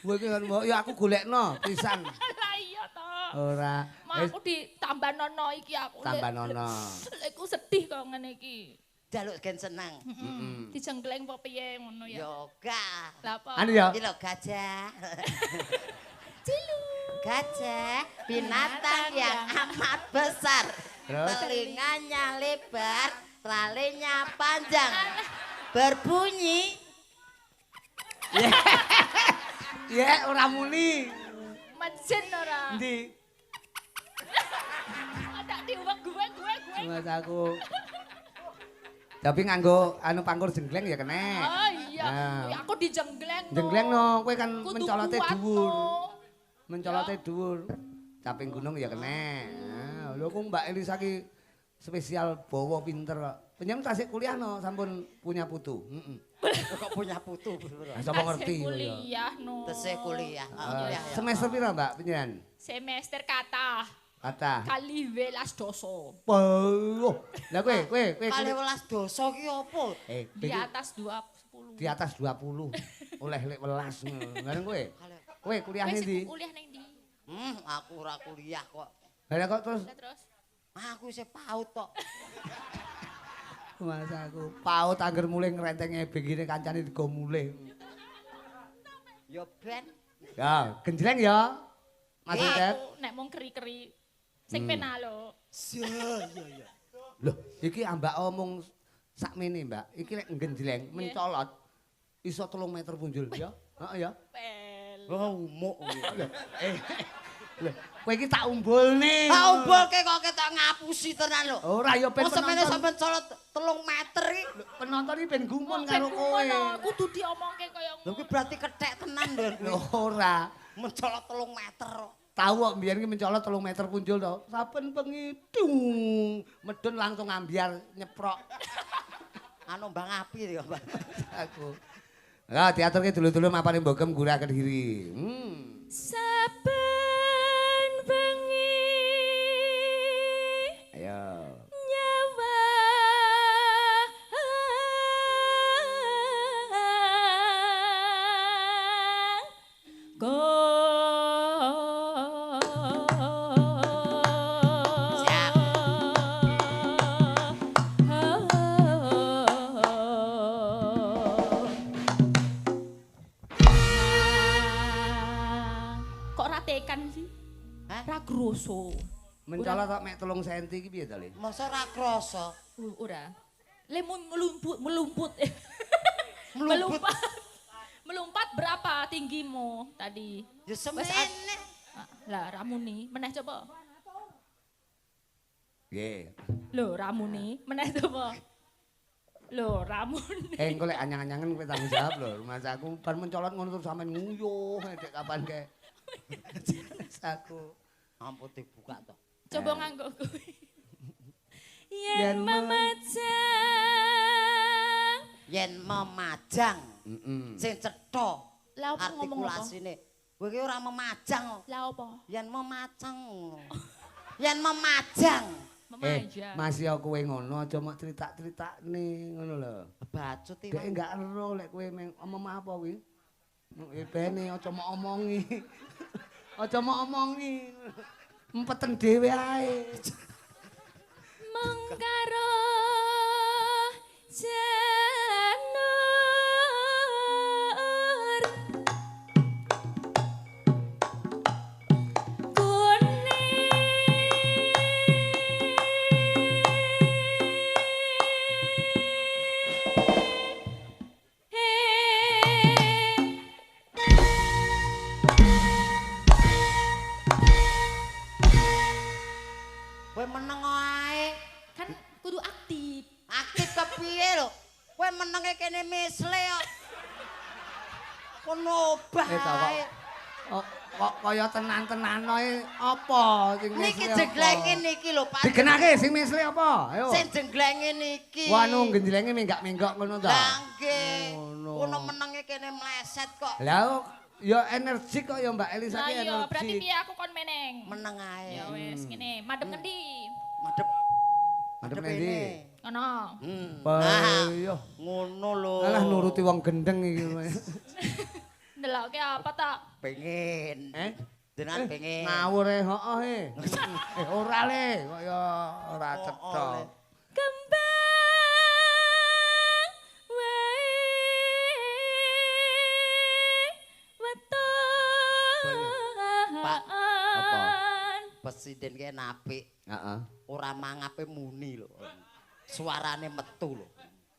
Kowe iki kan ya aku golekno pisan. Lah iya to. Ora. Aku ditambanono iki aku. Tambanono. Aku sedih kok ngene iki. Jaluk gen seneng. Heeh. Dijengkleng apa piye ngono ya. Ya gak. Lah apa? Anu ya. Iki lho gajah. Cilu. Gajah, binatang yang amat besar. Terus? Telinganya lebar, tralinya panjang. Berbunyi. Ya, ora muni. Mejen ora. Endi? Ada diuwek gue. Mas aku. Tapi nganggo anu pangkur jenggleng ya kena. Oh iya, nah. Aku dijenggleng no. Jenggleng no, kowe kan mencolote dhuwur. Mencolote dhuwur. Caping gunung ya kena. Nah, lho kok Mbak Elisa ki spesial bawa pinter kok. Panjenengan tasik kuliah no, sampun punya putu. Heeh. Kok punya putu? Lah sapa ngerti kuliah no. Tesih kuliah. Semester pira Mbak panjenengan? Semester kathah. Kathah. Kali welas doso. Oh. Lah kowe kali welas doso ki apa? Di atas 20. Di atas 20. Oleh lek welas ngono. Lah kowe. Kowe kuliah ning ndi? Kuliah ning ndi? Aku ora kuliah kok. Lah kok terus? Aku isih PAUD kok. Mas aku PAUD angger mulih ngrenteng ebeg kancane digo mulih. Ya ben. Ya, genjleng ya. Mas Uncek. Nek mung keri-keri sing pena lho. Iya iya. Loh, iki ambak omong sakmene, Mbak. Iki lek genjleng mencolot iso 3 meter punjul ya. Heeh ya. Oh, umuk. Lho, kowe iki tak umbulne. Tak umbulke kok ketok ngapusi tenan lho. Ora ya ben penonton sampean colot 3 meter iki. Penonton iki ben gumun karo kowe. Kudu diomongke kaya ngono. Lho kuwi berarti kethek tenan lho. Lho ora, mencolot 3 meter kok. Tahu kok mbiyen iki mencolot 3 meter punjul to. Saben bengi dung, medun langsung ambyar nyeprok. Anu Bang Api ya, Mbak. Aku. Lah diaturke dulu-dulu mapane mbogem Gurah Kediri. Saben bengi. Ayo. Nyawa. Go. Siap. Kok ra tekan sih? Hah? Ra kroso. Mencolot kok mek 3 senti iki piye to, Le? Masa ra kroso? Ora. Le melumput melumput. Melumpat. Melompat berapa tinggimu tadi? Ya semene. Lah ramuni, meneh coba. Nggih. Lho ramuni, meneh coba. Lho ramuni. Engko lek anyang-anyangen kowe tanggung jawab lho. Rumah aku bar mencolot ngono terus sampean nguyuh dek kapan kae. Aku ampun dibuka to. Coba nganggo kuwi. Yen memajang. Yen memajang. Sing cetha. Lah opo ngomong apa? Artikulasine. Kowe iki ora memajang. Lah opo? Yen memajang. Yen memajang. Memajang. Mas ya kowe ngono aja mok crita-critakne ngono lho. Bacut iki. Dek enggak ero lek kowe omong apa kuwi. Bene aja mok omongi. Aja mok omongi. Empeten dhewe ae. Mengkaro janur kuning Kowe meneng ae. Kan kudu aktif. Aktif kepiye lho? Kowe menenge kene misle kok. Kono obah ae. Kok kaya tenan-tenan ae apa sing misle? Niki jenglenge niki lho, Pak. Digenake sing misle apa? Ayo. Sing jenglenge niki. Wah, anu genjlenge menggak-menggok ngono ta. Lah nggih. Kono menenge kene mleset kok. Lah ya energik kok ya Mbak Elisa ki energik. Lah iya, berarti piye aku kon meneng? Meneng ae. Ya wis ngene, madhep ngendi? Madhep. Madhep ngendi? Ngono. Nah, iya. Ngono lho. Alah nuruti wong gendeng iki. Ndelokke apa ta? Pengen. Eh? Jenengan pengen. Ngawur e heeh e. Ora le, kok ya ora cetha. Kembang wae weton. Pak, apa? Presiden ki apik. Heeh. Ora mangape muni lho. Suarane metu lho.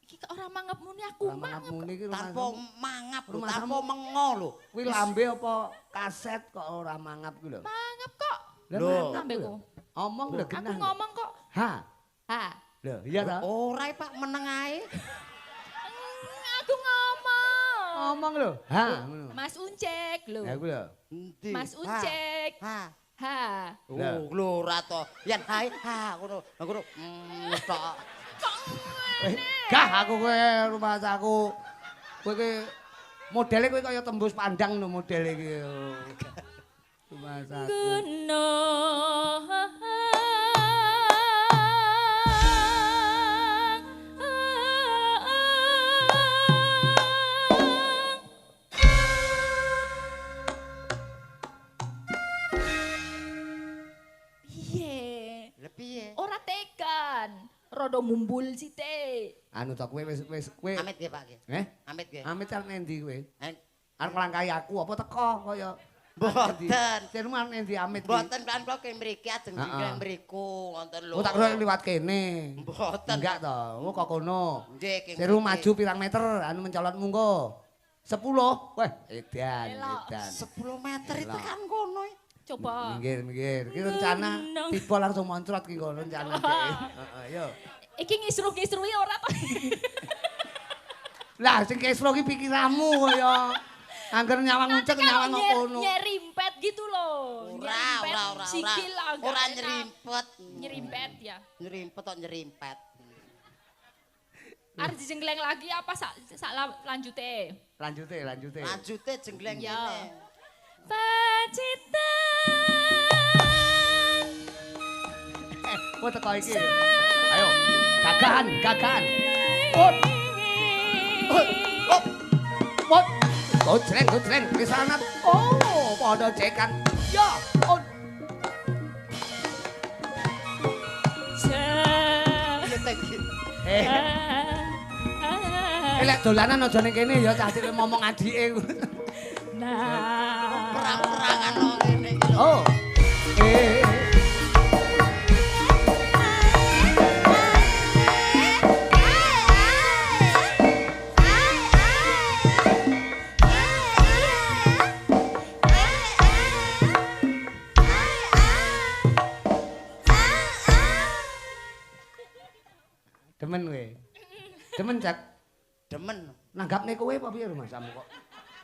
Iki kok ora mangap muni aku mangap muni iki tanpa mangap lho, tanpa mengo lho. Kuwi lambe apa kaset kok ora mangap kuwi lho. Mangap kok. Lho, lambeku. Omong lho genah. Aku ngomong kok. Ha. Ha. Lho, iya ta? Ora Pak, meneng ae. Aku ngomong. Ngomong lho. Ha ngono. Mas Uncek lho. Lah kuwi lho. Mas Uncek. Ha. Ha. Oh, lho ora to. Yen hae ha ngono. Ngono tok. Kok ngene? Gah aku kowe rumangsaku. Kowe iki modele kowe kaya tembus pandang lho modele iki. Rumangsaku. Gunung. rada mumbul sithik. Anu to kowe wis wis kowe. Amit nggih Pak nggih. Eh? Amit nggih. Amit arep endi kowe? Arep nglangkahi aku apa teko kaya mboten. Jeneng arep endi amit iki? Mboten kan kula ke mriki ajeng jengkleng mriku wonten lho. Oh tak kira liwat kene. Mboten. Enggak to. Oh kok kono. Nggih. Seru maju pirang meter anu mencolot munggo. 10. Wah, edan, edan. 10 meter itu kan kono. Coba. Minggir, minggir. Iki rencana tiba langsung moncrot ki kono rencana dhek. Heeh, yo. Iki ngisruh-ngisruhi ora to? Lah sing kisruh ki pikiranmu kaya angger nyawang uncek nyawang kono. Nyerimpet gitu loh. Ora, ora, ora. Sikil ora nyerimpet. Nyerimpet ya. Nyerimpet kok nyerimpet. Arep dijengkleng lagi apa sak lanjute? Lanjute, lanjute. Lanjute jengkleng ngene. Pacitan. Oh teko iki. Ayo, gagahan, gagahan. Ut. Ut. Ut. Ut. Gojreng, gojreng, risanat. Oh, padha cekan. Ya, ut. Eh, lek dolanan aja ning kene ya cah cilik ngomong adike. Nah, perang-perangan kok ngene iki lho. Oh. Demen kowe. Demen, Cak. Demen. Nanggapne kowe apa piye lho Mas Amu kok.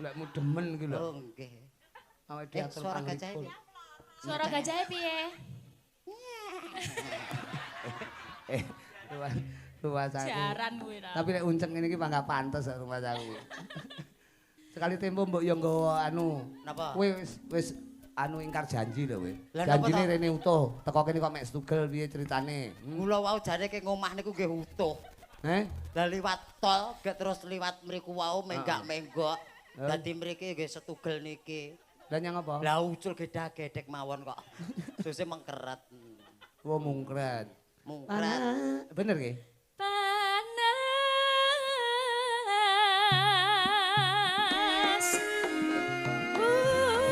Lekmu demen iki lho. Oh nggih. Awake diatur suara gajah piye? Suara gajah piye? Rumah saku. Jaran kuwi ta. Tapi lek unceng ngene iki panggah pantes rumah saku. Sekali tempo mbok yo nggawa anu. Napa? Kowe wis anu ingkar janji lho kowe. Janjine rene utuh, teko kene kok mek setugel piye ceritane? Kula wau jane ke ngomah niku nggih utuh. Heh? Lah liwat tol, gek terus liwat mriku wau menggak-menggok. Dadi mriki nggih setugel niki. Lah nyang apa? Lah ucul gedhak-gedhek mawon kok. Suse mengkeret. Oh mungkret. Mungkret. Bener nggih? Panas udan.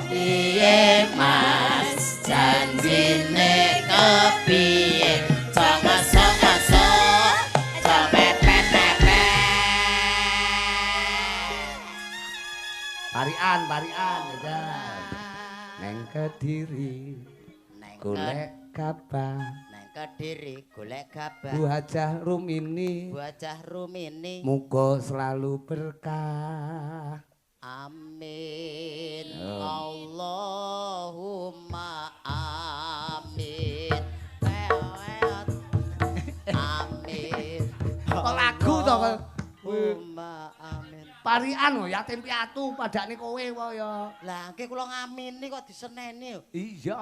Piye Mas janjine kepiye? Sok-sok-sok, sok pepet-pepet. Parian, parian ya. Neng Kediri golek gabah. Neng Kediri golek gabah. Bu Hajah Rumini. Bu Hajah Rumini. Muga selalu berkah. Amin. Allahumma amin. Amin. Kok lagu to kok. Allahumma amin. Parian lho yatim piatu padakne kowe wae ya. Lah nggih kula ngamini kok diseneni lho. Iya.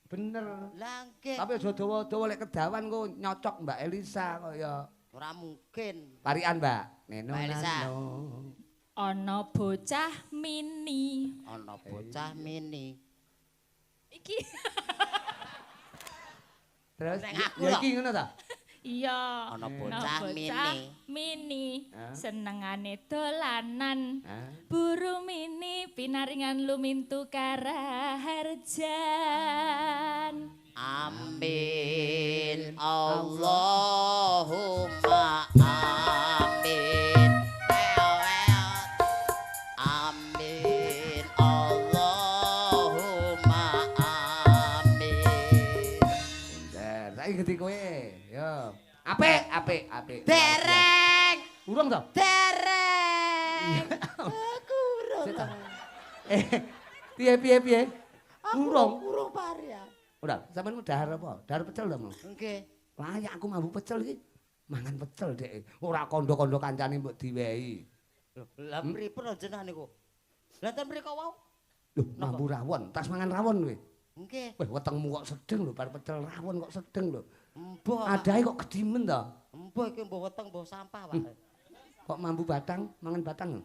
Bener. Lah nggih. Tapi aja dawa-dawa lek kedawan kok nyocok Mbak Elisa kok ya. Ora mungkin. Parian, Mbak. Neno. Mbak Elisa. Ana bocah mini. Ana bocah mini. Iki. Terus Neng aku ya lho. iki ngono ta? Iya. Ana bocah mini. Mini senengane dolanan. Buru mini pinaringan lumintu karaharjan. Amin. Allahumma amin. Amin. Allahumma amin. Pinter. Saiki ganti kowe. Yo. Apik, apik, apik. Dereng. Urung to? Dereng. Aku urung. Piye piye piye? Urung. Urung parian. Ora, sampeyan dahar apa? Dahar pecel to, Mas? Nggih. Layak aku mambu pecel iki. Mangan pecel dhek. Ora kandha-kandha kancane mbok diwehi. Lho, lah pripun jenengan niku? Lah ten mriko wau? Lho, mambu rawon, tas mangan rawon kowe. Nggih. Wah, wetengmu kok sedeng lho, bar pecel rawon kok sedeng lho. Mbah. Adahe kok gedimen to? Mbah iki mbah weteng mbah sampah, Pak. Kok mambu batang, mangan batang?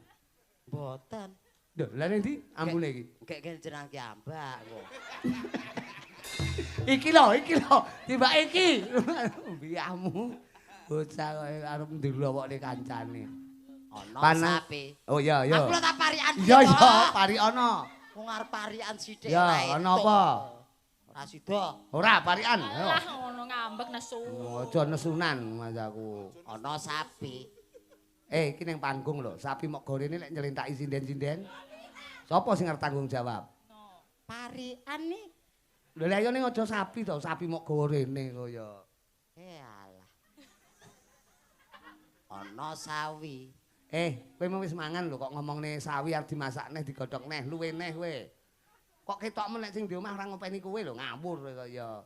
Mboten. Lho, lha ning ndi ambune iki? Gek jenengan ki ambak kok. Iki lho, iki lho, timbak iki. Biahmu. Bocah kok arep ndelokne kancane. Ana sapi. Oh iya iya. Aku lho tak parikan. Iya iya, pariana. Wong arep parikan sithik Ya, ana apa? Ora sida. Ora parikan. Alah ngono ngambek nesu. Aja nesunan mas aku. Ana sapi. Eh, iki ning panggung lho, sapi mok gorene lek nylentaki sinden-sinden. Sopo sing arep tanggung jawab? Parikan nih. Lho lha ayo ning aja sapi to, sapi mok gorene kaya. Eh alah. Ana sawi. Eh, kowe mau wis mangan lho kok ngomongne sawi arep dimasak neh digodhog neh, luwe neh kowe. Kok ketokmu nek sing di omah ora ngopeni kowe lho, ngawur kowe kaya.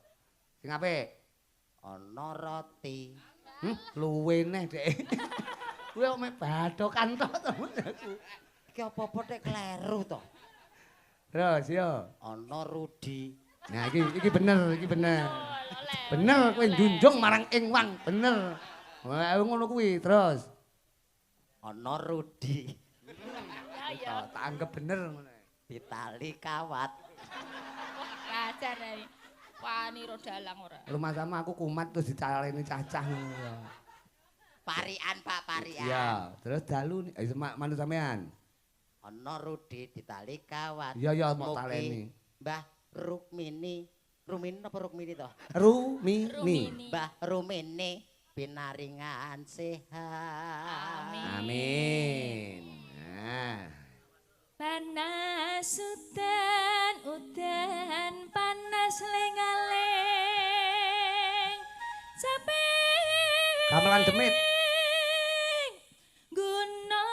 Sing apik? Ana roti. Luwe neh, Dek. Kowe kok mek bathokan tok to aku. Iki apa-apa tek kleru to. Terus yo. Ana Rudi. Nah iki bener, iki bener. Bener kowe njunjung marang ing wang, bener. Wah ngono kuwi terus. Ana Rudi. Ya ya. Tak anggap bener ngono. Ditali kawat. Wah, kajar ae. Wani ro dalang ora. Rumah sama aku kumat terus dicaleni cacah ngono. Parian Pak, parian. Iya, terus dalu manut sampean. Ana Rudi ditali kawat. Iya ya mok taleni. Mbah Rukmini. Rumini apa Rukmini to? Rumini. Mbah Rumini pinaringan sehat. Amin. Amin. Nah. Panas udan udan panas lengaleng. Capek. Gamelan demit. Gunung.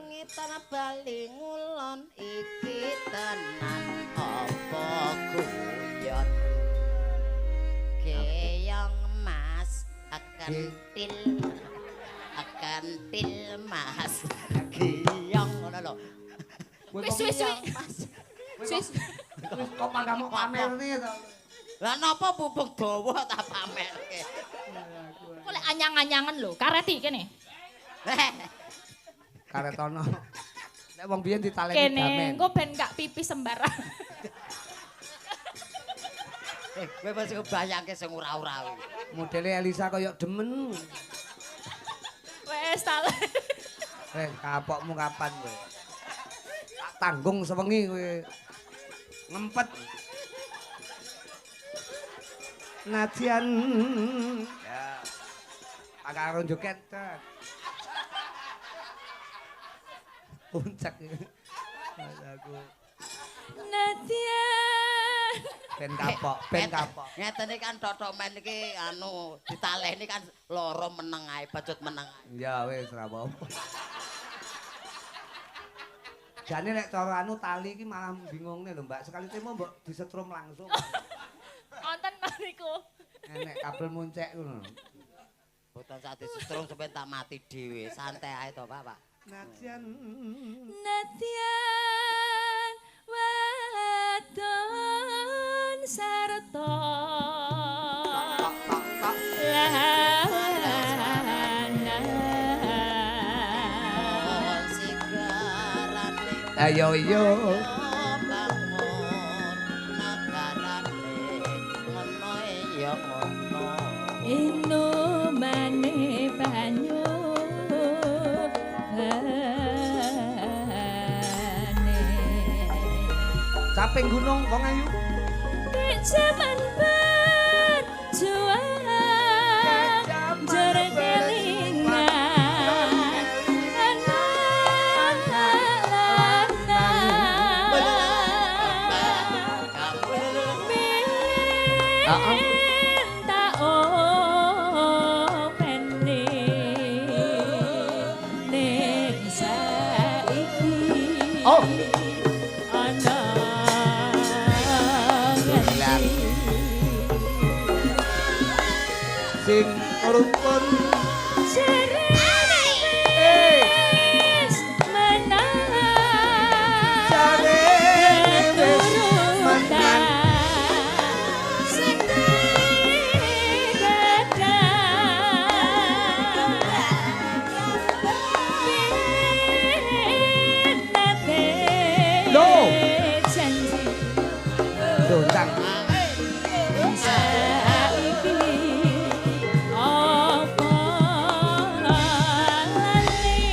Ngetan bali ngulon iki tenan apa guyon. Keyong mas kentil kentil mas keyong ngono lho. Wis wis wis. Wis kok panggamu pamerne to. Lah napa pupuk dawa tak pamerke. Kok lek anyang-anyangan lho, kareti kene. Karetono. Nek wong biyen ditaleni kene, damen. Engko ben gak pipis sembarang. Kowe mesti kebayangke sing ora-ora kuwi. Modele Elisa kaya demen. Wes ta. Eh, kapokmu kapan kowe? Tak tanggung sewengi kowe. Ngempet. Najian. Ya. Karo joget. Puncak. Aku. Nadian. Ben kapok, ben kapok. Ngeten iki kan totok men iki anu ditaleni kan loro meneng ae, bacut meneng ae. Ya wis ora apa-apa. Jane nek cara anu tali iki malah bingungne lho, Mbak. Sekali temo mbok disetrum langsung. Wonten niku. Enek kabel muncek ngono. Mboten sak disetrum sampe tak mati dhewe. Santai ae to, Pak, Pak. Nadian. Nadian wadon sarta ayo yo bangun nagarane ngono ya ngono inumane banyu bane caping gunung wong ayu jaman berjuang jare kelingan minta openi ning saiki oh ana sing rukun wis menang Dontang. Saiki apa lali?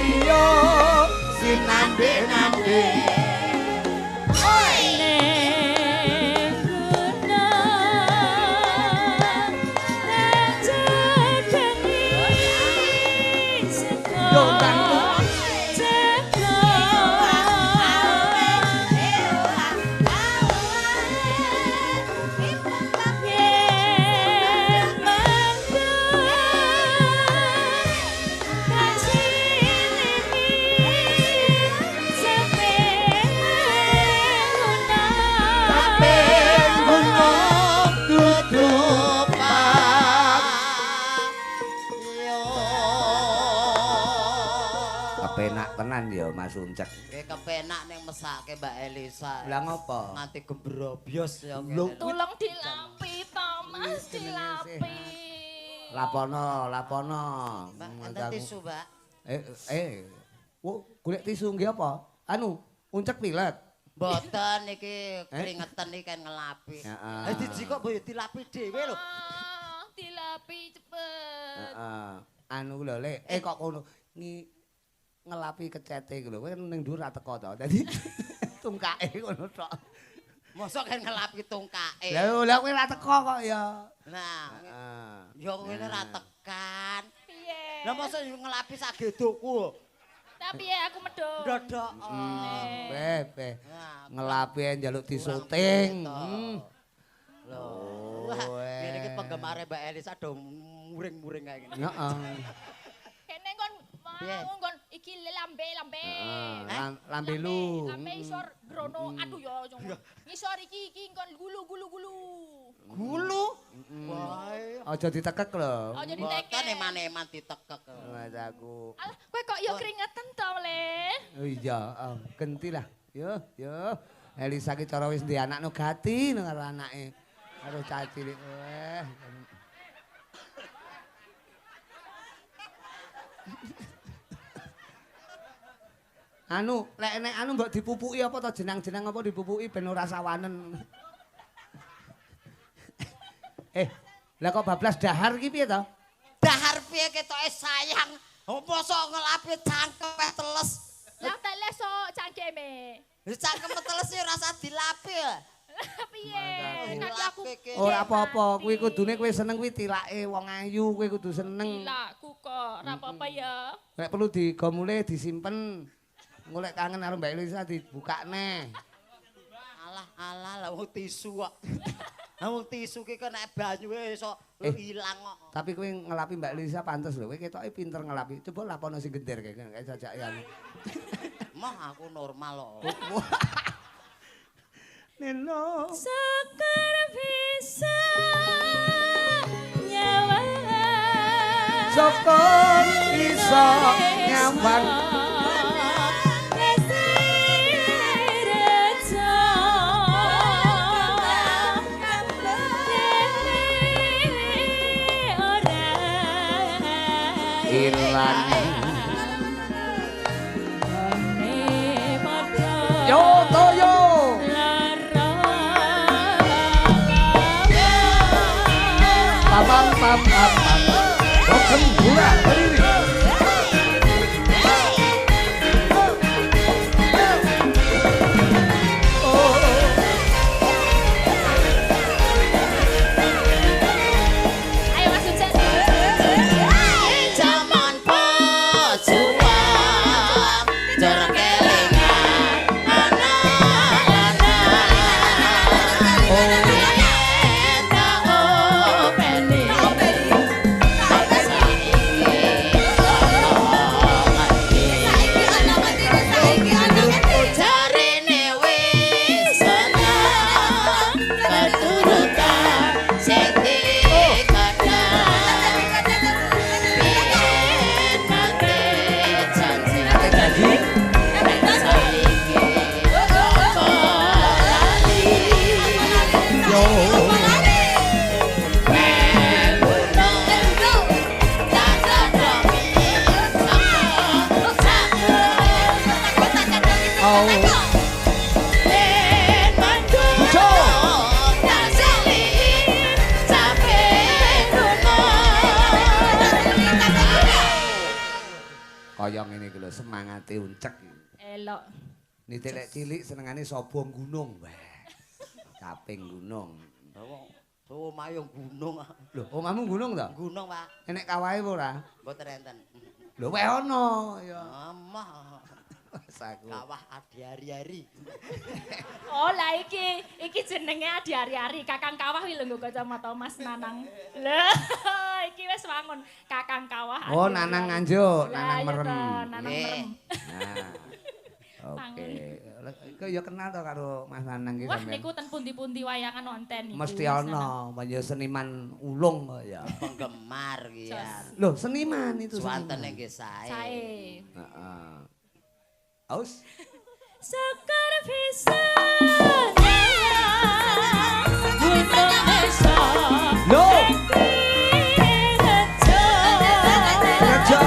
Iya, sinambe-nambe. Ning gunung tak jedhengi sego Dontang. cekok. Yen manggon tak silihi sepenguna. Gunung dudu pak. Yo. Kepenak tenan ya Mas Uncek. Nggih kepenak ning mesake Mbak Elisa. Lah ngopo? Nganti gembrobyos ya Lho. kene. Tolong dilapi to, Mas, Jenenge dilapi. Lapono, lapono. Mbak, enten tisu, Mbak. Eh. Wo, golek tisu nggih apa? Anu, Uncek pilek. Mboten iki keringetan iki kan ngelapi. Heeh. Eh dijikok mbok yo dilapi dhewe lho. Ah, dilapi cepet. Heeh. Anu lho, Lek. Eh kok kono ngi ngelapi kecete iku lho. Kowe ning dhuwur ra teko to. Dadi tungkake ngono tok. Mosok kan ngelapi tungkake. Lah lha kowe ra teko kok ya. Nah, Heeh. yo ngene ra tekan. Piye? Lah mosok yo ngelapi sak gedokku. Tapi ya aku medhok. Ndodok. Be, be. Nah, Ngelapi njaluk disuting. Lho. Oh, Wah, ngene iki eh. penggemare Mbak Elisa do muring-muring kayak ngene. Heeh. Kene kon Piye? mau kon iki lambe lambe. Heeh, lambe lu. Lambe isor grono. Aduh ya ngisor iki iki kon gulu gulu gulu. Gulu. Wah. Aja ditekek lho. Aja ditekek. Mboten eman-eman ditekek. Mas aku. Alah, kowe kok ya keringetan to, Le? Oh iya, genti lah. Yo, yo. Elisa ki cara wis ndek anak no gati no karo anake. Karo cah cilik. Weh. Anu, lek enek anu mbok dipupuki apa to jenang-jenang apa dipupuki ben ora sawanen. Eh, lah kok bablas dahar ki piye to? Dahar piye ketoke sayang. Oh, mosok ngelapi cangkem teles. Lah teles sok cangkeme. Cangkem teles ya ora usah dilapi. Lah piye? Kaki aku Ora apa-apa, kuwi kudune kowe seneng kuwi tilake wong ayu, kowe kudu seneng. Tilakku kok, ora apa-apa ya. Nek perlu digomule disimpen. Engko lek kangen karo Mbak Elisa dibukakne. Alah alah lah wong tisu kok. Lah wong tisu ki kena banyuwe iso ilang kok. Tapi kowe ngelapi Mbak Elisa pantes lho, kowe ketoke pinter ngelapi. Coba lapono sing gender kae jajake anu. Moh aku normal kok. Neno. Syukur bisa nyawang. Syukur bisa nyawang. Ilang. Yo toyo. Pam pam pam pam. Boken gula berdiri. Ayo Mas Ucen. Jaman pejuang jor kelingan anak-anak. Jarene wis seneng keturutan sing dikandang. Biyen nate janji Janji. saiki apa lali. Yo. Oh. Kaya ngene iki lho semangate uncek. Elok. Nite lek cilik senengane sobong gunung. Wah. Caping gunung. Omahe yo gunung. Lho, omahmu gunung to? Gunung, Pak. Enek kawahe apa ora? Mboten enten. Lho, weh ono ya. Amah. Saku. Kawah adi-ari-ari. Oh, lah iki jenenge adi-ari-ari. Kakang Kawah kuwi lho nggo kacamata Mas Nanang. Lho, iki wis wangun Kakang Kawah. Oh, Nanang Nganjuk, Nanang merem. Nanang merem. Nah. Oke. Kok ya kenal to karo Mas Nanang iki sampeyan. Wah, niku ten pundi-pundi wayangan nonten niku. Mesti ana, ya seniman ulung kok ya. Penggemar iki ya. Lho, seniman itu. Suwantene nggih sae. Sae. Heeh. Aus. Syukur bisa gunung desa. Lho. Rejo.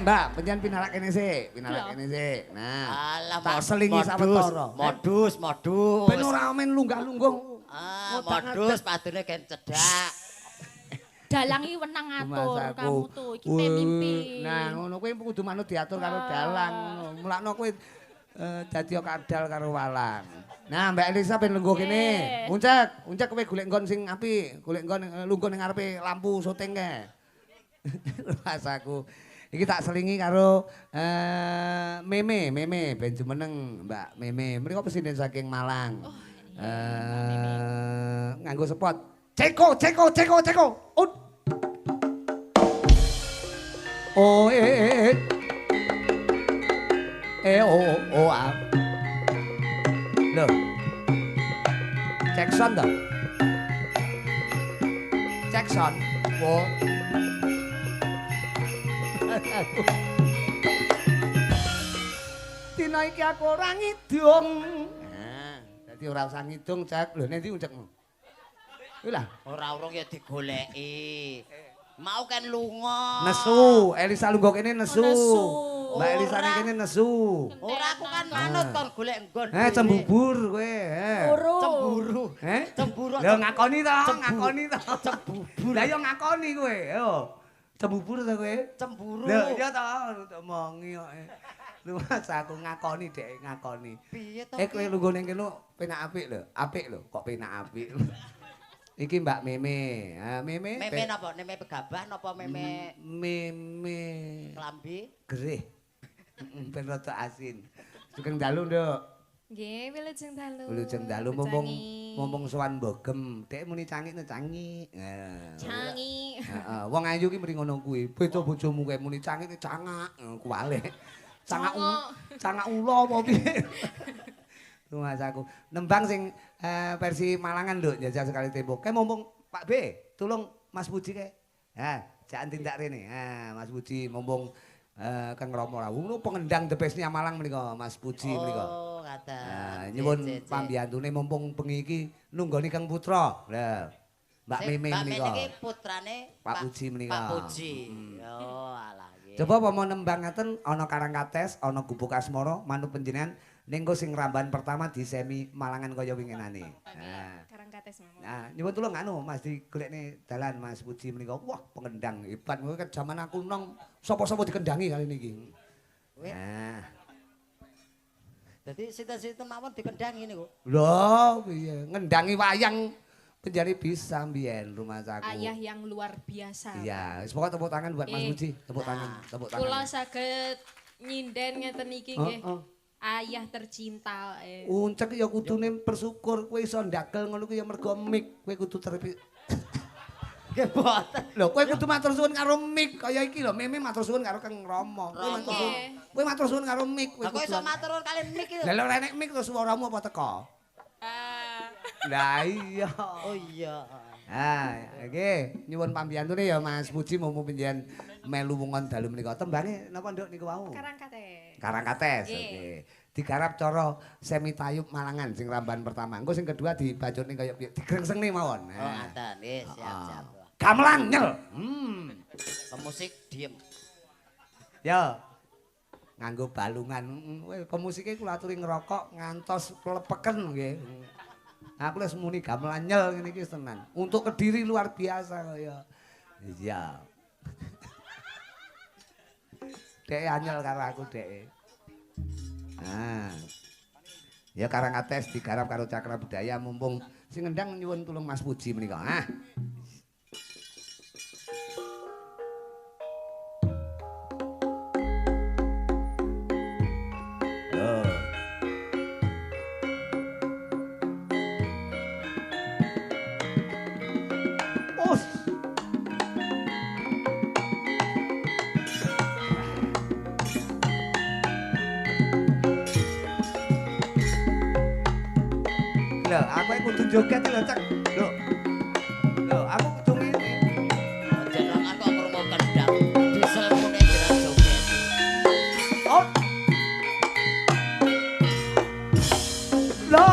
Mbak, penjen pinarak kene sik, pinarak kene sik. Nah, alah, tak selingi sawetara. Modus, modus. Ben ora men lunggah-lungguh. Ah, modus padune gen cedhak. Dalang iki wenang ngatur kamu tuh, iki pemimpin. Nah, ngono kuwi kudu manut diatur karo dalang ngono. Mulakno kowe dadi kadal karo walang. Nah, Mbak Elisa ben lungguh kene. Uncek, uncek kowe golek nggon sing apik, golek nggon lungguh ning ngarepe lampu syuting kae. Rasaku. Iki tak selingi karo Meme, Meme ben jumeneng Mbak Meme. Mriko presiden saking Malang. Oh, iya, nganggo spot. Ceko, ceko, ceko, ceko. Ut. O e e o o a. Lho. Jackson to? Jackson. Wo. Dina iki aku ora ngidung. Nah, dadi ora usah ngidung, Cek. Lho, nek ndi uncekmu? Kuwi lah, ora urung ya digoleki. Mau kan lunga. Nesu, Elisa lungguh kene nesu. Mbak Elisa kene nesu. Ora aku kan manut kon golek nggon. Cembubur kowe, Cemburu. Cemburu. Lho ngakoni to, ngakoni to. Cembubur. Lah ya ngakoni kowe, yo. Cembubur to kowe? Cemburu. Lho iya to, omongi kok. Lu mas aku ngakoni dhek ngakoni. Piye to? Kowe lungguh ning kene penak apik lho, apik lho, kok penak apik. Iki Mbak Meme. Ha Meme. Meme napa? Meme pegabah napa meme? Meme klambi gerih. Ben rada asin. Sugeng dalu, Nduk. Nggih, wilujeng dalu. Wilujeng dalu mumpung sowan Bogem. Dek muni cangik no cangik. Cangik. Heeh, wong ayu ki muni ngono kuwi. Beda bojomu kae muni cangik cangak, kuwale. Cangak cangak ula apa piye? Mas aku nembang sing versi Malangan lho, njajal sekali tempo. Kae mumpung Pak B, tolong Mas Puji kae. Ha, jangan tindak rene. Ha, Mas Puji mumpung Kang Rama rawuh ngono pengendang the best-nya Malang menika Mas Puji menika. Oh, ngaten. Nah, nyuwun pambiyantune mumpung bengi iki nunggoni Kang Putra. Lah, Mbak Meme menika. Mbak Meme iki putrane Pak Puji menika. Pak Puji. Oh, alah nggih. Coba apa mau nembang ngaten ana Karangkates, ana Gubuk Asmara, manut panjenengan ning sing ramban pertama di semi Malangan kaya winginane. Nah, Karangkates mawon. Nah, nyuwun tulung anu Mas digolekne dalan Mas Puji menika. Wah, pengendang hebat. Kowe kan jaman aku nong sapa-sapa dikendangi kali niki. Nah. Dadi sinten-sinten mawon dikendangi niku. Lho, piye ngendangi wayang penjari bisa mbiyen rumah saku. Ayah yang luar biasa. Iya, wis pokoke tepuk tangan buat Mas Puji, tepuk tangan, tepuk tangan. Kula saged nyinden ngeten iki nggih. Ayah tercinta. Uncek ya kudune bersyukur kowe iso ndagel ngono kuwi ya mergo mik, kowe kudu terpi. Nggih boten. Lho kowe kudu matur suwun karo mik kaya iki lho, Meme matur suwun karo Kang Rama. Kowe matur suwun karo mik kowe. Lah kok iso matur suwun kali mik iki. Lah ora enek mik terus suaramu apa teko? Lah iya. Oh iya. Ah, nggih, nyuwun pambiyantune ya Mas Puji mumpung panjenengan melu wengon dalu menika. Tembange napa Nduk niku wau? Karangkates. Karangkates. Oke. Digarap cara semi tayub Malangan sing ramban pertama. Engko sing kedua dibacutne kaya piye? Digrengsenge mawon. Oh, ngaten. Nggih, siap-siap. Gamelan nyel. Pemusik diem. Ya. Nganggo balungan. Pemusike kula aturi ngerokok ngantos klepeken nggih. Aku wis muni gamelan nyel ngene iki tenan. Untuk Kediri luar biasa kaya. Iya. Dek anyel karo aku dek. Nah. Ya Karangkates digarap karo Cakra Budaya mumpung sing ngendang nyuwun tulung Mas Puji menika. Ah. Aku kudu joget lho, Cek. Lho. Lho, aku kudu ngene. Jenengan kok krungu kendang. Diesel mune jenengan joget. Oh. Lho.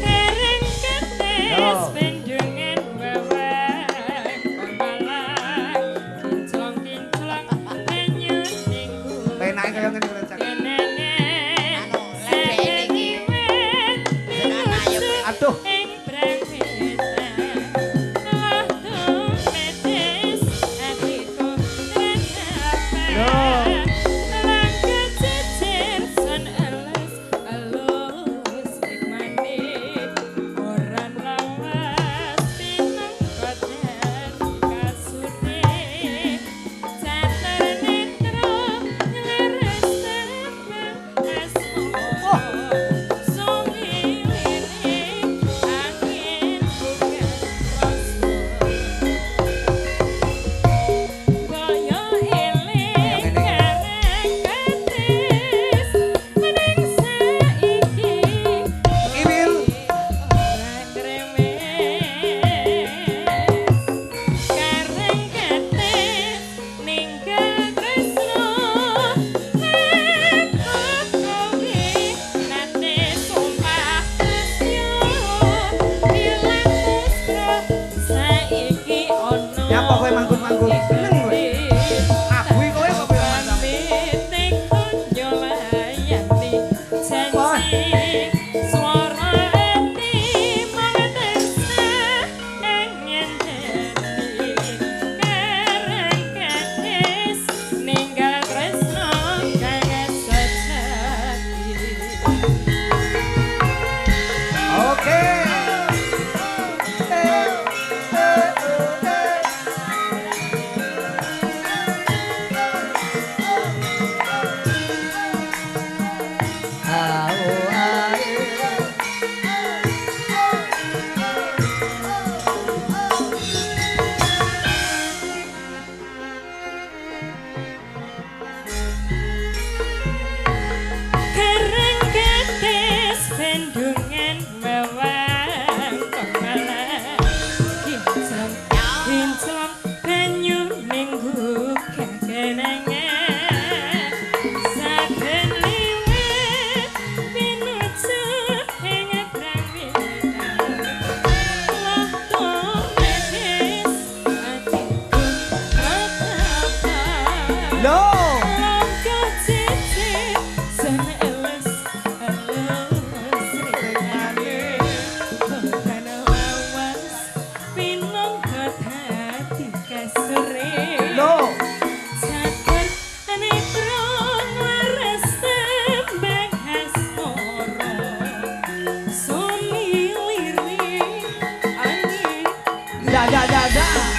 Kereng ketes bendungan wewek malang kinclong-kinclong banyu ning Penake kaya ngene lho, Cek. Anu, lek iki jenengan ayem. Aduh. Ing brangwetan lah tumetes atiku Lho. Lang kececer son elus elus nikmane ora lawas pinangka dadi kasune cater netra ngleres tembang asmara sumiliring angin bukan rasa kaya eling Karangkates meneng saiki Iwil. ora kremes Karangkates ninggal tresno aku kowe nate sumpah tresno ilang tresno saiki ono Nyapa kowe manggun-manggun? Seneng kowe. Abuhi kowe kok kowe macam. Oke. Ah, oh, ah, eh. Karangkates bendungan wewang kemalang kinclong kinclong banyu ning gugah kenangan saben liwat pinuju ing brangwetan loh tumetes atiku ratapan Lho. Langkah cicit sen elus elus rikmane bukan lawas pinangka dadi kasure Lho. Catur netra ngleres tembang asmara sumiliring angin Da da da da.